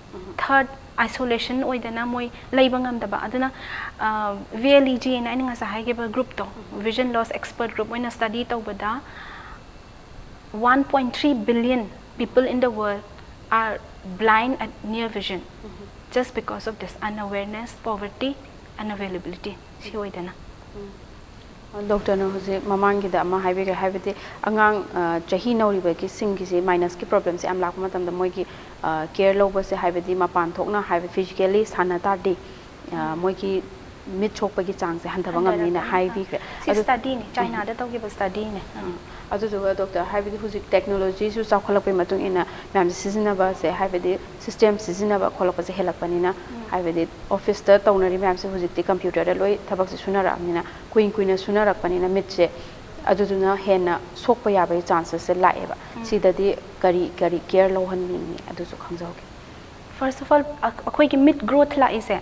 ꯊꯥꯔꯠ, ꯑꯥꯏꯁꯣꯂꯦꯁꯟ ꯑꯣꯏꯗꯅ ꯃꯣꯏ ꯂꯩꯕ ꯉꯝꯗꯕ꯫ ꯑꯗꯨꯅ ꯚꯤ ꯑꯦꯜ ꯏ ꯖꯤ ꯑꯅ ꯑꯩꯅ ꯉꯁꯥꯏ ꯍꯥꯏꯈꯤꯕ ꯒ꯭ꯔꯨꯞꯇꯣ, ꯚꯤꯖꯟ ꯂꯣꯁ ꯑꯦꯛꯁꯄꯔꯠ ꯒ꯭ꯔꯨꯞ, ꯃꯣꯏꯅ ꯁ꯭ꯇꯗꯤ ꯇꯧꯕꯗ, one point three billion people in the world are blind at near vision, just because of this unawareness, poverty, unavailability꯫ ꯁꯤ ꯑꯣꯏꯗꯅ꯫ ꯗꯣꯛꯇꯔꯅ ꯍꯧꯖꯤꯛ ꯃꯃꯥꯡꯒꯤꯗ ꯑꯃ ꯍꯥꯏꯕꯤꯈ꯭ꯔꯦ, ꯍꯥꯏꯕꯗꯤ ꯑꯉꯥꯡ ꯆꯍꯤ ꯅꯧꯔꯤꯕꯒꯤ ꯁꯤꯡꯒꯤꯁꯤ ꯃꯥꯏꯅꯁꯀꯤ ꯄ꯭ꯔꯣꯕ꯭ꯂꯦꯝꯁꯦ ꯌꯥꯝ ꯂꯥꯛꯄ ꯃꯇꯝꯗ ꯃꯣꯏꯒꯤ ꯀꯦꯌꯔ ꯂꯧꯕꯁꯦ, ꯍꯥꯏꯕꯗꯤ ꯃꯄꯥꯟ ꯊꯣꯛꯅ ꯍꯥꯏꯕ ꯐꯤꯖꯤꯀꯦꯜꯂꯤ ꯁꯥꯟꯅ ꯇꯥꯔꯗꯤ ꯃꯣꯏꯒꯤ ꯃꯤꯠ ꯁꯣꯛꯄꯒꯤ ꯆꯥꯡꯁꯦ ꯍꯟꯊꯕ ꯉꯝꯅꯤꯅ ꯍꯥꯏꯕꯤꯈ꯭ꯔꯦ꯫ ꯁꯤ ꯁ꯭ꯇꯗꯤꯅꯦ, ꯆꯥꯏꯅꯥꯗ ꯇꯧꯈꯤꯕ ꯁ꯭ꯇꯗꯤꯅꯦ꯫ ꯑꯗꯨꯗꯨꯒ ꯗꯣꯛꯇꯔ, ꯍꯥꯏꯕꯗꯤ ꯍꯧꯖꯤꯛ ꯇꯦꯛꯅꯣꯂꯣꯖꯤꯁꯨ ꯆꯥꯎꯈꯠꯂꯛꯄꯒꯤ ꯃꯇꯨꯡ ꯏꯟꯅ ꯃꯌꯥꯝꯁꯦ ꯁꯤꯖꯤꯟꯅꯕꯁꯦ, ꯍꯥꯏꯕꯗꯤ ꯁꯤꯁꯇꯦꯝ ꯁꯤꯖꯤꯟꯅꯕ ꯈꯣꯠꯂꯛꯄꯁꯦ ꯍꯦꯜꯂꯛꯄꯅꯤꯅ, ꯍꯥꯏꯕꯗꯤ ꯑꯣꯐꯤꯁꯇ ꯇꯧꯅꯔꯤ ꯃꯌꯥꯝꯁꯦ ꯍꯧꯖꯤꯛꯇꯤ ꯀꯝꯄ꯭ꯌꯨꯇꯔꯗ ꯂꯣꯏ ꯊꯕꯛꯁꯦ ꯁꯨꯅꯔꯛꯑꯕꯅꯤꯅ, ꯀꯨꯏ ꯀꯨꯏꯅ ꯁꯨꯅꯔꯛꯄꯅꯤꯅ ꯃꯤꯠꯁꯦ ꯑꯗꯨꯗꯨꯅ ꯍꯦꯟꯅ ꯁꯣꯛꯄ ꯌꯥꯕꯒꯤ ꯆꯥꯟꯁꯦꯁꯁꯦ ꯂꯥꯛꯑꯦꯕ꯫ ꯁꯤꯗꯗꯤ ꯀꯔꯤ ꯀꯔꯤ ꯀꯦꯌꯔ ꯂꯧꯍꯟꯅꯤꯡꯉꯤ ꯑꯗꯨꯁꯨ ꯈꯪꯖꯍꯧꯒꯦ꯫ First of all, ꯑꯩꯈꯣꯏꯒꯤ ꯃꯤꯠ ꯒ꯭ꯔꯣꯊ ꯂꯥꯛꯏꯁꯦ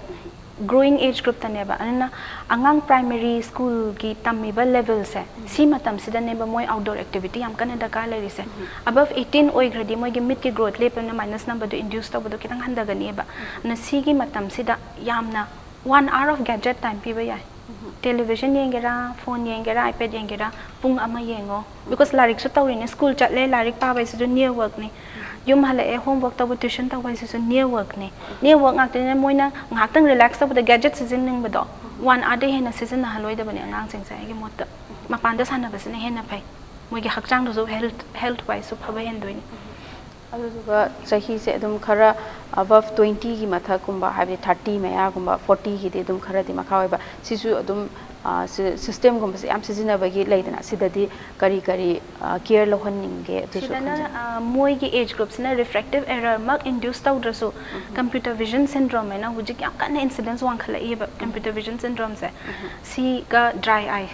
ꯒ꯭ꯔꯣꯋꯤꯡ ꯑꯦꯖ ꯒ꯭ꯔꯨꯞꯇꯅꯦꯕ꯫ ꯑꯗꯨꯅ ꯑꯉꯥꯡ ꯄ꯭ꯔꯥꯏꯃꯔꯤ ꯁ꯭ꯀꯨꯜꯒꯤ ꯇꯝꯃꯤꯕ ꯂꯦꯚꯦꯜꯁꯦ, ꯁꯤ ꯃꯇꯝꯁꯤꯗꯅꯦꯕ ꯃꯣꯏ ꯑꯥꯎꯠꯗꯣꯔ ꯑꯦꯛꯇꯤꯚꯤꯇꯤ ꯌꯥꯝ ꯀꯟꯅ ꯗꯔꯀꯥꯔ ꯂꯩꯔꯤꯁꯦ꯫ ꯑꯕꯚ ꯑꯩꯠꯇꯤꯟ ꯑꯣꯏꯈ꯭ꯔꯗꯤ ꯃꯣꯏꯒꯤ ꯃꯤꯠꯀꯤ ꯒ꯭ꯔꯣꯊ ꯂꯦꯞꯄꯅ ꯃꯥꯏꯅꯁ ꯅꯝꯕꯔꯗꯣ ꯏꯟꯗ꯭ꯌꯨꯁ ꯇꯧꯕꯗꯣ ꯈꯤꯇꯪ ꯍꯟꯊꯒꯅꯤꯕ꯫ ꯑꯗꯨꯅ ꯁꯤꯒꯤ ꯃꯇꯝꯁꯤꯗ ꯌꯥꯝꯅ one hour of gadget time ꯄꯤꯕ ꯌꯥꯏ꯫ ꯇꯦꯂꯤꯚꯤꯖꯟ ꯌꯦꯡꯒꯦꯔꯥ, ꯐꯣꯟ ꯌꯦꯡꯒꯦꯔꯥ, ꯑꯥꯏꯄꯦꯗ ꯌꯦꯡꯒꯦꯔꯥ, ꯄꯨꯡ ꯑꯃ ꯌꯦꯡꯉꯣ꯫ ꯕꯤꯀꯣꯁ ꯂꯥꯏꯔꯤꯛꯁꯨ ꯇꯧꯔꯤꯅꯦ, ꯁ꯭ꯀꯨꯜ ꯆꯠꯂꯦ, ꯂꯥꯏꯔꯤꯛ ꯄꯥꯕ ꯍꯥꯏꯁꯤꯁꯨ ꯅꯤꯌꯔ ꯋꯥꯔꯛꯅꯤ꯫ ꯌꯨꯝ ꯍꯜꯂꯛꯑꯦ, ꯍꯣꯝꯋꯥꯔꯛ ꯇꯧꯕ, ꯇ꯭ꯌꯨꯁꯟ ꯇꯧꯕ ꯍꯥꯏꯁꯤꯁꯨ ꯅꯤꯌꯔ ꯋꯥꯔꯛꯅꯤ꯫ ꯅꯤꯌꯔ ꯋꯥꯔꯛ ꯉꯥꯛꯇꯅꯤꯅ ꯃꯣꯏꯅ ꯉꯥꯏꯍꯥꯛꯇꯪ ꯔꯤꯂꯦꯛꯁ ꯇꯧꯕꯗ ꯒꯦꯖꯦꯠ ꯁꯤꯖꯤꯟꯅꯤꯡꯕꯗꯣ, ꯋꯥꯟ ꯑꯥꯔꯗꯩ ꯍꯦꯟꯅ ꯁꯤꯖꯤꯟꯅꯍꯜꯂꯣꯏꯗꯕꯅꯦ ꯑꯉꯥꯡꯁꯤꯡꯁꯦ꯫ ꯑꯩꯒꯤ ꯃꯣꯠꯇ ꯃꯄꯥꯟꯗ ꯁꯥꯟꯅꯕꯁꯤꯅ ꯍꯦꯟꯅ ꯐꯩ, ꯃꯣꯏꯒꯤ ꯍꯛꯆꯥꯡꯗꯁꯨ ꯍꯦꯜꯊ ꯍꯦꯜꯊ ꯋꯥꯏꯁꯁꯨ ꯐꯕ ꯍꯦꯟꯗꯣꯏꯅꯤ꯫ ꯑꯗꯨꯗꯨꯒ ꯆꯍꯤꯁꯦ ꯑꯗꯨꯝ ꯈꯔ ꯑꯕꯚ ꯇ꯭ꯋꯦꯟꯇꯤꯒꯤ ꯃꯊꯛꯀꯨꯝꯕ, ꯍꯥꯏꯕꯗꯤ ꯊꯥꯔꯇꯤ ꯃꯌꯥꯒꯨꯝꯕ, ꯐꯣꯔꯇꯤꯒꯤꯗꯤ ꯑꯗꯨꯝ ꯈꯔꯗꯤ ꯃꯈꯥ ꯑꯣꯏꯕ, ꯁꯤꯁꯨ ꯑꯗꯨꯝ ꯁꯤꯁꯇꯦꯝꯒꯨꯝꯕꯁꯦ ꯌꯥꯝ ꯁꯤꯖꯤꯟꯅꯕꯒꯤ ꯂꯩꯗꯅ, ꯁꯤꯗꯗꯤ ꯀꯔꯤ ꯀꯔꯤ ꯀꯦꯌꯔ ꯂꯧꯍꯟꯅꯤꯡꯒꯦ ꯑꯗꯨꯁꯨ ꯁꯤꯗꯅ ꯈꯪꯖꯅꯤꯡꯉꯤ꯫ ꯑ, ꯃꯣꯏꯒꯤ ꯑꯦꯖ ꯒ꯭ꯔꯨꯞꯁꯤꯅ ꯔꯤꯐ꯭ꯔꯦꯛꯇꯤꯞ ꯑꯦꯔꯔꯃꯛ ꯏꯟꯗ꯭ꯌꯨꯁ ꯇꯧꯗ꯭ꯔꯁꯨ, ꯀꯝꯄ꯭ꯌꯨꯇꯔ ꯚꯤꯖꯟ ꯁꯤꯟꯗ꯭ꯔꯣꯝ ꯍꯥꯏꯅ ꯍꯧꯖꯤꯛ ꯌꯥꯝ ꯀꯟꯅ ꯏꯟꯁꯤꯗꯦꯟꯁ ꯋꯥꯡꯈꯠꯂꯛꯏꯕ꯫ ꯀꯝꯄ꯭ꯌꯨꯇꯔ ꯚꯤꯖꯟ ꯁꯤꯟꯗ꯭ꯔꯣꯝꯁꯦ, ꯁꯤꯒ ꯗ꯭ꯔꯥꯏ ꯑꯥꯏ,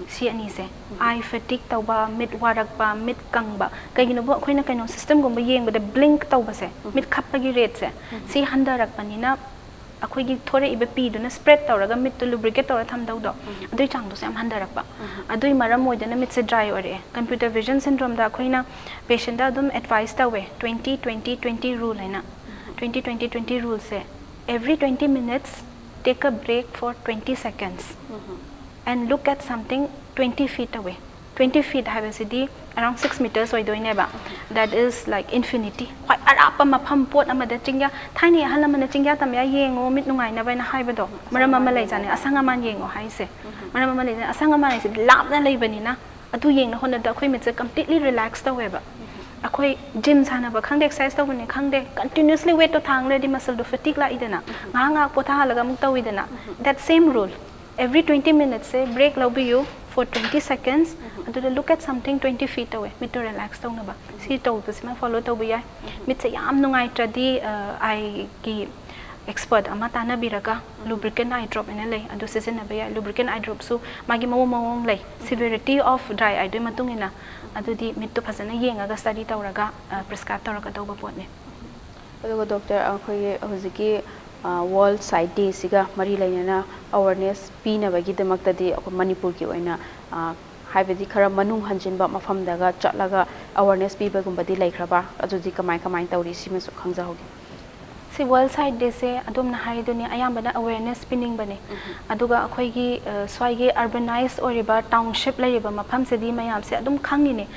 ꯁꯤ ꯑꯅꯤꯁꯦ, ꯑꯥꯏ ꯐꯦꯇꯤꯛ ꯇꯧꯕ, ꯃꯤꯠ ꯋꯥꯔꯛꯄ, ꯃꯤꯠ ꯀꯪꯕ, ꯀꯩꯒꯤꯅꯣꯕꯨ ꯑꯩꯈꯣꯏꯅ ꯀꯩꯅꯣ ꯁꯤꯁꯇꯦꯝꯒꯨꯝꯕ ꯌꯦꯡꯕꯗ ꯕ꯭ꯂꯤꯡꯛ ꯇꯧꯕꯁꯦ, ꯃꯤꯠ ꯈꯞꯄꯒꯤ ꯔꯦꯠꯁꯦ, ꯁꯤ ꯍꯟꯊꯔꯛꯄꯅꯤꯅ ꯑꯩꯈꯣꯏꯒꯤ ꯊꯣꯔꯛꯏꯕ ꯄꯤꯗꯨꯅ spread ꯇꯧꯔꯒ ꯃꯤꯠꯇꯨ lubricate ꯇꯧꯔ ꯊꯝꯗꯧꯗꯣ, ꯑꯗꯨꯏ ꯆꯥꯡꯗꯨꯁꯨ ꯌꯥꯝ ꯍꯟꯊꯔꯛꯄ꯫ ꯑꯗꯨꯏ ꯃꯔꯝ ꯑꯣꯏꯗꯅ ꯃꯤꯠꯁꯦ dry ꯑꯣꯏꯔꯛꯑꯦ꯫ Computer vision syndrome ꯗ ꯑꯩꯈꯣꯏꯅ patient ꯗ ꯑꯗꯨꯝ advice ꯇꯧꯋꯦ, twenty twenty twenty rule ꯍꯥꯏꯅ꯫ Twenty twenty twenty rule say, every twenty minutes take a break for twenty seconds and look at something twenty feet away. Twenty feet ꯍꯥꯏꯕꯁꯤꯗꯤ around six meters ꯑꯣꯏꯗꯣꯏꯅꯦꯕ꯫ That is like infinity. ꯈ꯭ꯋꯥꯏ ꯑꯔꯥꯞꯄ ꯃꯐꯝ, ꯄꯣꯠ ꯑꯃꯗ ꯆꯤꯡꯌꯥ, ꯊꯥꯏꯅꯒꯤ ꯑꯍꯜ ꯂꯃꯟꯅ ꯆꯤꯡꯌꯥ ꯇꯝꯌꯥ ꯌꯦꯡꯉꯣ, ꯃꯤꯠ ꯅꯨꯡꯉꯥꯏꯅꯕ ꯍꯥꯏꯅ ꯍꯥꯏꯕꯗꯣ, ꯃꯔꯝ ꯑꯃ ꯂꯩꯖꯥꯠꯅꯤ꯫ ꯑꯁꯪ ꯑꯃꯥꯟ ꯌꯦꯡꯉꯣ ꯍꯥꯏꯁꯦ, ꯃꯔꯝ ꯑꯃ ꯂꯩꯖꯥꯠꯅꯤ꯫ ꯑꯁꯪ ꯑꯃꯥꯟ ꯍꯥꯏꯁꯤꯗꯤ ꯂꯥꯞꯅ ꯂꯩꯕꯅꯤꯅ, ꯑꯗꯨ ꯌꯦꯡꯅ ꯍꯣꯠꯅꯕꯗ ꯑꯩꯈꯣꯏ ꯃꯤꯠꯁꯦ completely relax ꯇꯧꯋꯦꯕ꯫ ꯑꯩꯈꯣꯏ gym ꯁꯥꯟꯅꯕ ꯈꯪꯗꯦ, exercise ꯇꯧꯕꯅꯤ ꯈꯪꯗꯦ, continuously weight ꯇꯣ ꯊꯥꯡꯂꯗꯤ muscle ꯗꯣ fatigue ꯂꯥꯛꯏꯗꯅ, ꯉꯥꯏꯍꯥꯛ ꯉꯥꯏꯍꯥꯛ ꯄꯣꯊꯥꯍꯜꯂꯒ ꯑꯃꯨꯛ ꯇꯧꯋꯤꯗꯅ꯫ That same rule, every twenty minutes say break ꯂꯧꯕꯤꯌꯨ for twenty seconds, ꯑꯗꯨꯗ look at something twenty feet away, ꯃꯤꯠꯇꯨ relax ꯇꯧꯅꯕ꯫ ꯁꯤ ꯇꯧꯕꯁꯤꯃ follow ꯇꯧꯕ ꯌꯥꯏ꯫ ꯃꯤꯠꯁꯦ ꯌꯥꯝ ꯅꯨꯡꯉꯥꯏꯇ꯭ꯔꯗꯤ, ꯑ, eye ꯒꯤ expert ꯑꯃ ꯇꯥꯟꯅꯕꯤꯔꯒ lubricant eye drop ꯍꯥꯏꯅ ꯂꯩ, ꯑꯗꯨ ꯁꯤꯖꯤꯟꯅꯕ ꯌꯥꯏ꯫ Lubricant eye drop ꯁꯨ ꯃꯥꯒꯤ ꯃꯑꯣꯡ ꯃꯑꯣꯡ ꯂꯩ, severity of dry eye ꯗꯨꯒꯤ ꯃꯇꯨꯡ ꯏꯟꯅ꯫ ꯑꯗꯨꯗꯤ ꯃꯤꯠꯇꯨ ꯐꯖꯅ ꯌꯦꯡꯉꯒ study ꯇꯧꯔꯒ, ꯑ, prescribe ꯇꯧꯔꯒꯗꯧꯕ ꯄꯣꯠꯅꯤ꯫ ꯑꯗꯨꯒ doctor, ꯑꯩꯈꯣꯏꯒꯤ ꯍꯧꯖꯤꯛꯀꯤ, ꯑ, World Sight Day ꯁꯤꯒ ꯃꯔꯤ ꯂꯩꯅꯅ awareness ꯄꯤꯅꯕꯒꯤꯗꯃꯛꯇꯗꯤ ꯑꯩꯈꯣꯏ ꯃꯅꯤꯄꯨꯔꯒꯤ ꯑꯣꯏꯅ, ꯑ, ꯍꯥꯏꯕꯗꯤ ꯈꯔ ꯃꯅꯨꯡ ꯍꯟꯖꯤꯟꯕ ꯃꯐꯝꯗꯒ ꯆꯠꯂꯒ awareness ꯄꯤꯕꯒꯨꯝꯕꯗꯤ ꯂꯩꯈ꯭ꯔꯕ? ꯑꯗꯨꯗꯤ ꯀꯃꯥꯏ ꯀꯃꯥꯏ ꯇꯧꯔꯤ? ꯁꯤꯃꯁꯨ ꯈꯪꯖꯍꯧꯒꯦ꯫ ꯁꯤ World Sight Day ꯁꯦ ꯑꯗꯣꯝꯅ ꯍꯥꯏꯔꯤꯗꯨꯅꯤ, ꯑꯌꯥꯝꯕꯅ awareness ꯄꯤꯅꯤꯡꯕꯅꯦ꯫ ꯑꯗꯨꯒ ꯑꯩꯈꯣꯏꯒꯤ, ꯑ, ꯁ꯭ꯋꯥꯏꯒꯤ urbanized ꯑꯣꯏꯔꯤꯕ township ꯂꯩꯔꯤꯕ ꯃꯐꯝꯁꯤꯗꯤ ꯃꯌꯥꯝꯁꯦ ꯑꯗꯨꯝ ꯈꯪꯉꯤꯅꯦ꯫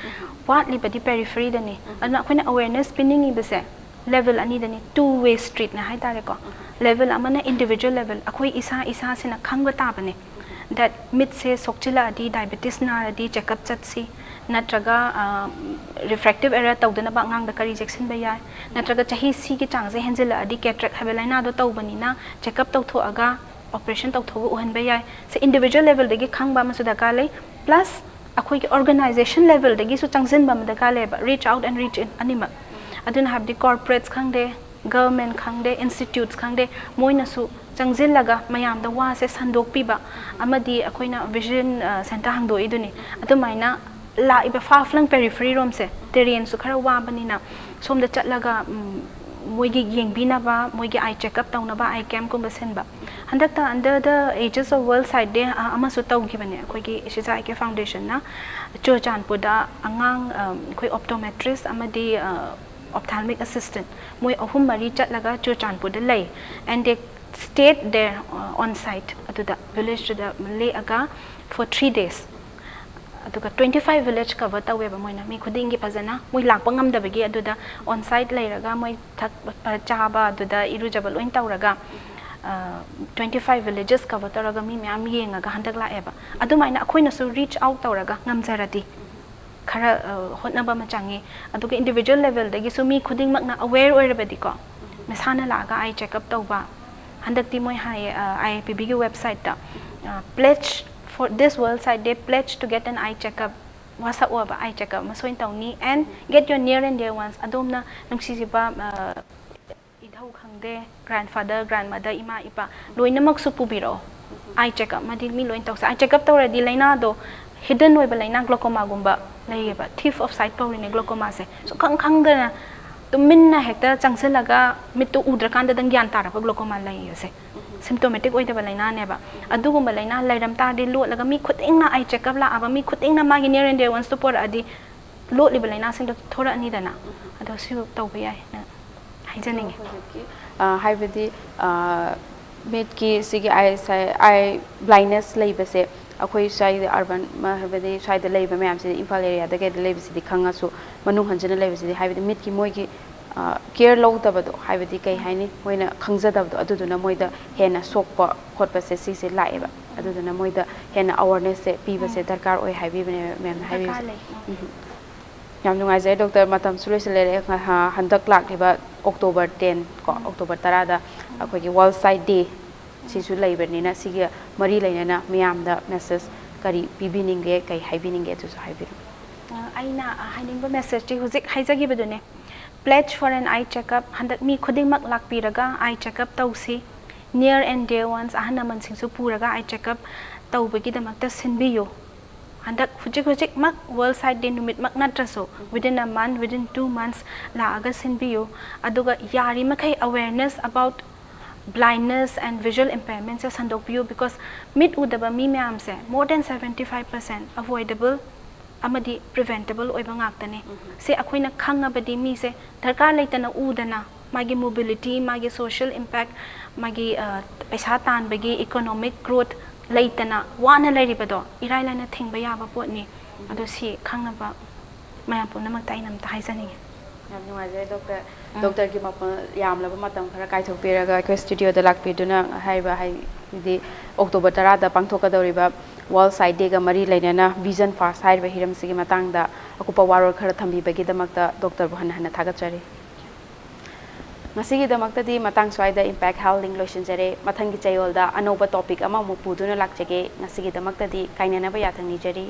ꯋꯥꯠꯂꯤꯕꯗꯤ periphery ꯗꯅꯤ꯫ ꯑꯗꯨꯅ ꯑꯩꯈꯣꯏꯅ awareness ꯄꯤꯅꯤꯡꯉꯤꯕꯁꯦ level ꯑꯅꯤꯗꯅꯤ, two way street ꯅ ꯍꯥꯏꯇꯥꯔꯦꯀꯣ꯫ Level ꯑꯃꯅ individual level, ꯑꯩꯈꯣꯏ ꯏꯁꯥ ꯏꯁꯥꯁꯤꯅ ꯈꯪꯕ ꯇꯥꯕꯅꯦ꯫ That ꯃꯤꯠꯁꯦ ꯁꯣꯛꯆꯤꯜꯂꯛꯑꯗꯤ, diabetes ꯅꯥꯔꯗꯤ checkup ꯆꯠꯁꯤ, ꯅꯠꯇ꯭ꯔꯒ, ꯑ, refractive error ꯇꯧꯗꯅꯕ ꯑꯉꯥꯡꯗ ꯀꯔꯤ ꯆꯦꯛꯁꯤꯟꯕ ꯌꯥꯏ, ꯅꯠꯇ꯭ꯔꯒ ꯆꯍꯤ ꯁꯤꯒꯤ ꯆꯥꯡꯁꯦ ꯍꯦꯟꯖꯤꯜꯂꯛꯑꯗꯤ cataract ꯍꯥꯏꯕ ꯂꯥꯏꯅꯥꯗꯣ ꯇꯧꯕꯅꯤꯅ checkup ꯇꯧꯊꯣꯛꯑꯒ operation ꯇꯧꯊꯣꯛꯑꯒ ꯎꯍꯟꯕ ꯌꯥꯏ꯫ ꯁꯤ individual level ꯗꯒꯤ ꯈꯪꯕ ꯑꯃꯁꯨ ꯗꯔꯀꯥꯔ ꯂꯩ, plus ꯑꯩꯈꯣꯏꯒꯤ organization level ꯗꯒꯤꯁꯨ ꯆꯪꯁꯤꯟꯕ ꯑꯃ ꯗꯔꯀꯥꯔ ꯂꯩꯌꯦꯕ, reach out and reach in ꯑꯅꯤꯃꯛ꯫ ꯑꯗꯨꯅ ꯍꯥꯏꯕꯗꯤ corporates ꯈꯪꯗꯦ, government ꯈꯪꯗꯦ, institutes ꯈꯪꯗꯦ, ꯃꯣꯏꯅꯁꯨ ꯆꯪꯁꯤꯜꯂꯒ ꯃꯌꯥꯝꯗ ꯋꯥꯁꯦ ꯁꯟꯗꯣꯛꯄꯤꯕ ꯑꯃꯗꯤ ꯑꯩꯈꯣꯏꯅ vision, ꯑ, center ꯍꯥꯡꯗꯣꯛꯏꯗꯨꯅꯤ꯫ ꯑꯗꯨꯃꯥꯏꯅ ꯂꯥꯛꯏꯕ far flung periphery ꯔꯣꯝꯁꯦ, terrain ꯁꯨ ꯈꯔ ꯋꯥꯕꯅꯤꯅ ꯁꯣꯝꯗ ꯆꯠꯂꯒ, ꯎꯝ, ꯃꯣꯏꯒꯤ ꯌꯦꯡꯕꯤꯅꯕ, ꯃꯣꯏꯒꯤ eye checkup ꯇꯧꯅꯕ eye campꯀꯨꯝꯕ ꯁꯤꯟꯕ꯫ ꯍꯟꯗꯛꯇ under the aegis of World Sight Day ꯑꯃꯁꯨ ꯇꯧꯈꯤꯕꯅꯦ ꯑꯩꯈꯣꯏꯒꯤ ꯏꯁꯤꯖꯥ ꯑꯥꯏ ꯀꯦꯌꯔ ꯐꯥꯎꯟꯗꯦꯁꯟꯅ꯫ ꯆꯨꯔꯆꯥꯟꯄꯨꯔꯗ ꯑꯉꯥꯡ ꯑꯩꯈꯣꯏ optometrist ꯑꯃꯗꯤ ophthalmic assistant ꯃꯣꯏ ꯑꯍꯨꯝ ꯃꯔꯤ ꯆꯠꯂꯒ ꯆꯨꯔꯆꯥꯟꯄꯨꯔꯗ ꯂꯩ꯫ And they stayed there on site, ꯑꯗꯨꯗ ꯚꯤꯂꯦꯖꯇꯨꯗ ꯂꯦꯛꯑꯒ for three days꯫ ꯑꯗꯨꯒ twenty five village cover ꯇꯧꯋꯦꯕ ꯃꯣꯏꯅ, ꯃꯤ ꯈꯨꯗꯤꯡꯒꯤ ꯐꯖꯅ꯫ ꯃꯣꯏ ꯂꯥꯛꯄ ꯉꯝꯗꯕꯒꯤ ꯑꯗꯨꯗ on site ꯂꯩꯔꯒ ꯃꯣꯏ ꯊꯛꯄ ꯆꯥꯕ ꯑꯗꯨꯗ ꯏꯔꯨꯖꯕ ꯂꯣꯏ ꯇꯧꯔꯒ twenty five villages cover ꯇꯧꯔꯒ ꯃꯤ ꯃꯌꯥꯝ ꯌꯦꯡꯉꯒ ꯍꯟꯗꯛ ꯂꯥꯛꯑꯦꯕ꯫ ꯑꯗꯨꯃꯥꯏꯅ ꯑꯩꯈꯣꯏꯅꯁꯨ reach out ꯇꯧꯔꯒ ꯉꯝꯖꯔꯗꯤ ꯈꯔ ꯍꯣꯠꯅꯕ ꯑꯃ ꯆꯪꯉꯤ꯫ ꯑꯗꯨꯒ individual levelꯗꯒꯤꯁꯨ ꯃꯤ ꯈꯨꯗꯤꯡꯃꯛꯅ aware ꯑꯣꯏꯔꯕꯗꯤꯀꯣ, ꯃꯁꯥꯅ ꯂꯥꯛꯑꯒ eye checkup ꯇꯧꯕ꯫ ꯍꯟꯗꯛꯇꯤ ꯃꯣꯏ ꯍꯥꯏꯌꯦ, IIPBꯒꯤ websiteꯇ, pledge for this World Sight Day, pledge to get an eye checkup꯫ ꯋꯥꯁꯛꯑꯣꯕ, eye checkup ꯑꯃ ꯁꯣꯏꯅ ꯇꯧꯅꯤ꯫ And get your near and dear ones, ꯑꯗꯣꯝꯅ ꯅꯨꯡꯁꯤꯖꯕ ꯏꯙꯧ ꯈꯪꯗꯦ, grandfather, grandmother, ꯏꯃꯥ ꯏꯄꯥ ꯂꯣꯏꯅꯃꯛꯁꯨ ꯄꯨꯕꯤꯔꯛꯑꯣ꯫ Eye checkup ꯑꯃꯗꯤ ꯃꯤ ꯂꯣꯏ ꯇꯧꯁꯦ꯫ Eye checkup ꯇꯧꯔꯗꯤ ꯂꯥꯏꯅꯥꯗꯣ, hidden ꯑꯣꯏꯕ ꯂꯥꯏꯅꯥ glaucomaꯒꯨꯝꯕ ꯂꯩꯌꯦꯕ꯫ Thief of sight ꯀꯧꯔꯤꯅꯦ glaucomaꯁꯦ꯫ ꯁꯨꯈꯪ ꯈꯪꯗꯅ ꯇꯨꯃꯤꯟꯅ ꯍꯦꯛꯇ ꯆꯪꯁꯤꯜꯂꯒ ꯃꯤꯠꯇꯣ ꯎꯗ꯭ꯔꯀꯥꯟꯗꯗꯪ ꯒ꯭ꯌꯥꯟ ꯇꯥꯔꯛꯄ glaucoma ꯂꯩꯌꯦꯁꯦ꯫ Symptomatic ꯑꯣꯏꯗꯕ ꯂꯥꯏꯅꯥꯅꯦꯕ꯫ ꯑꯗꯨꯒꯨꯝꯕ ꯂꯥꯏꯅꯥ ꯂꯩꯔꯝ ꯇꯥꯔꯗꯤ ꯂꯣꯠꯂꯒ ꯃꯤ ꯈꯨꯗꯤꯡꯅ eye checkup ꯂꯥꯛꯑꯕ ꯃꯤ ꯈꯨꯗꯤꯡꯅ ꯃꯥꯒꯤ near and dear onesꯇꯣ ꯄꯣꯔꯛꯑꯗꯤ ꯂꯣꯠꯂꯤꯕ ꯂꯥꯏꯅꯥꯁꯤꯡꯗꯣ ꯊꯣꯔꯛꯑꯅꯤꯗꯅ꯫ ꯑꯗꯣ ꯁꯤ ꯇꯧꯕ ꯌꯥꯏ ꯅꯪ ꯍꯥꯏꯖꯅꯤꯡꯉꯤ꯫ ꯍꯧꯖꯤꯛꯀꯤ ꯍꯥꯏꯕꯗꯤ ꯃꯤꯠꯀꯤ ꯁꯤꯒꯤ eye blindness ꯂꯩꯕꯁꯦ ꯑꯩꯈꯣꯏ ꯁ꯭ꯋꯥꯏꯗ urban ꯍꯥꯏꯕꯗꯤ ꯁ꯭ꯋꯥꯏꯗ ꯂꯩꯕ ꯃꯌꯥꯝꯁꯤꯗꯤ ꯏꯝꯐꯥꯜ areaꯗ ꯀꯩꯗ ꯂꯩꯕꯁꯤꯗꯤ ꯈꯪꯉꯁꯨ ꯃꯅꯨꯡ ꯍꯟꯖꯤꯟꯅ ꯂꯩꯕꯁꯤꯗꯤ ꯍꯥꯏꯕꯗꯤ ꯃꯤꯠꯀꯤ ꯃꯣꯏꯒꯤ care ꯂꯧꯗꯕꯗꯣ ꯍꯥꯏꯕꯗꯤ ꯀꯩ ꯍꯥꯏꯅꯤ ꯃꯣꯏꯅ ꯈꯪꯖꯗꯕꯗꯣ ꯑꯗꯨꯗꯨꯅ ꯃꯣꯏꯗ ꯍꯦꯟꯅ ꯁꯣꯛꯄ ꯈꯣꯠꯄꯁꯦ ꯁꯤꯁꯦ ꯂꯥꯛꯑꯦꯕ꯫ ꯑꯗꯨꯗꯨꯅ ꯃꯣꯏꯗ ꯍꯦꯟꯅ awarenessꯁꯦ ꯄꯤꯕꯁꯦ ꯗꯔꯀꯥꯔ ꯑꯣꯏ ꯍꯥꯏꯕꯤꯕꯅꯦ ꯃꯦꯝꯅ ꯍꯥꯏꯕꯤꯕꯁꯦ꯫ ꯎꯝ꯫ ꯌꯥꯝ ꯅꯨꯡꯉꯥꯏꯖꯔꯦ doctor, ꯃꯇꯝꯁꯨ ꯂꯣꯏꯁꯤꯜꯂꯛꯑꯦ꯫ ꯉꯍꯥ- ꯍꯟꯗꯛ ꯂꯥꯛꯂꯤꯕ October ten ꯀꯣ, October ꯇꯔꯥꯗ ꯑꯩꯈꯣꯏꯒꯤ World Sight Day ꯁꯤꯁꯨ ꯂꯩꯕꯅꯤꯅ ꯁꯤꯒ ꯃꯔꯤ ꯂꯩꯅꯅ ꯃꯤꯌꯥꯝꯗ message ꯀꯔꯤ ꯄꯤꯕꯤꯅꯤꯡꯒꯦ, ꯀꯔꯤ ꯍꯥꯏꯕꯤꯅꯤꯡꯒꯦ ꯑꯗꯨꯁꯨ ꯍꯥꯏꯕꯤꯔꯣ꯫ ꯑꯩꯅ ꯍꯥꯏꯅꯤꯡꯕ messageꯇꯤ ꯍꯧꯖꯤꯛ ꯍꯥꯏꯖꯈꯤꯕꯗꯨꯅꯦ꯫ Pledge for an eye checkup꯫ ꯍꯟꯗꯛ ꯃꯤ ꯈꯨꯗꯤꯡꯃꯛ ꯂꯥꯛꯄꯤꯔꯒ eye checkup ꯇꯧꯁꯤ꯫ Near and dear ones, ꯑꯍꯜ ꯂꯃꯟꯁꯤꯡꯁꯨ ꯄꯨꯔꯒ eye checkup ꯇꯧꯕꯒꯤꯗꯃꯛꯇ ꯁꯤꯟꯕꯤꯌꯨ꯫ ꯍꯟꯗꯛ ꯍꯧꯖꯤꯛ ꯍꯧꯖꯤꯛꯃꯛ World Sight Day ꯅꯨꯃꯤꯠꯃꯛ ꯅꯠꯇ꯭ꯔꯁꯨ, within a month, within two months ꯂꯥꯛꯑꯒ ꯁꯤꯟꯕꯤꯌꯨ꯫ ꯑꯗꯨꯒ ꯌꯥꯔꯤꯃꯈꯩ awareness about blindness and visual impairment say ꯁꯟꯗꯣꯛꯄꯤꯌꯨ, because ꯃꯤꯠ ꯎꯗꯕ ꯃꯤ ꯃꯌꯥꯝꯁꯦ more than seventy five percent avoidable ꯑꯃꯗꯤ preventable ꯑꯣꯏꯕ ꯉꯥꯛꯇꯅꯦ꯫ ꯁꯦ ꯑꯩꯈꯣꯏꯅ ꯈꯪꯉꯕꯗꯤ ꯃꯤꯁꯦ ꯗꯔꯀꯥꯔ ꯂꯩꯇꯅ ꯎꯗꯅ ꯃꯥꯒꯤ mobility, ꯃꯥꯒꯤ social impact, ꯃꯥꯒꯤ, ꯑ, ꯄꯩꯁꯥ ꯇꯥꯟꯕꯒꯤ economic growth ꯂꯩꯇꯅ ꯋꯥꯅ ꯂꯩꯔꯤꯕꯗꯣ ꯏꯔꯥꯏ ꯂꯥꯏꯅ ꯊꯤꯡꯕ ꯌꯥꯕ ꯄꯣꯠꯅꯤ꯫ ꯑꯗꯣ ꯁꯤ ꯈꯪꯅꯕ ꯃꯌꯥꯝ ꯄꯨꯝꯅꯃꯛꯇ ꯑꯩꯅ ꯑꯝꯇ ꯍꯥꯏꯖꯅꯤꯡꯉꯤ꯫ ꯌꯥꯝ ꯅꯨꯡꯉꯥꯏꯖꯔꯦ ꯗꯣꯛꯇꯔ꯫ ꯗꯣꯛꯇꯔꯒꯤ ꯃꯄꯨ-, ꯌꯥꯝꯂꯕ ꯃꯇꯝ ꯈꯔ ꯀꯥꯏꯊꯣꯛꯄꯤꯔꯒ ꯑꯩꯈꯣꯏ ꯁ꯭ꯇꯨꯗꯤꯑꯣꯗ ꯂꯥꯛꯄꯤꯗꯨꯅ ꯍꯥꯏꯔꯤꯕ, ꯍꯥꯏꯗꯤ ꯑꯣꯛꯇꯣꯕꯔ ꯇꯔꯥꯗ ꯄꯥꯡꯊꯣꯛꯀꯗꯧꯔꯤꯕ World Sight Day ꯒ ꯃꯔꯤ ꯂꯩꯅꯅ Vision First ꯍꯥꯏꯔꯤꯕ ꯍꯤꯔꯝꯁꯤꯒꯤ ꯃꯇꯥꯡꯗ ꯑꯀꯨꯞꯄ ꯋꯥꯔꯣꯜ ꯈꯔ ꯊꯝꯕꯤꯕꯒꯤꯗꯃꯛꯇ ꯗꯣꯛꯇꯔꯕꯨ ꯍꯟꯅ ꯍꯟꯅ ꯊꯥꯒꯠꯆꯔꯤ꯫ ꯉꯁꯤꯒꯤꯗꯃꯛꯇꯗꯤ ꯃꯇꯥꯡ ꯁ꯭ꯋꯥꯏꯗ Impact Health Link ꯂꯣꯏꯁꯤꯟꯖꯔꯦ꯫ ꯃꯊꯪꯒꯤ ꯆꯌꯣꯜꯗ ꯑꯅꯧꯕ topic ꯑꯃꯃꯨꯛ ꯄꯨꯗꯨꯅ ꯂꯥꯛꯆꯒꯦ꯫ ꯉꯁꯤꯒꯤꯗꯃꯛꯇꯗꯤ ꯀꯥꯏꯅꯅꯕ ꯌꯥꯊꯪ ꯅꯤꯖꯔꯤ꯫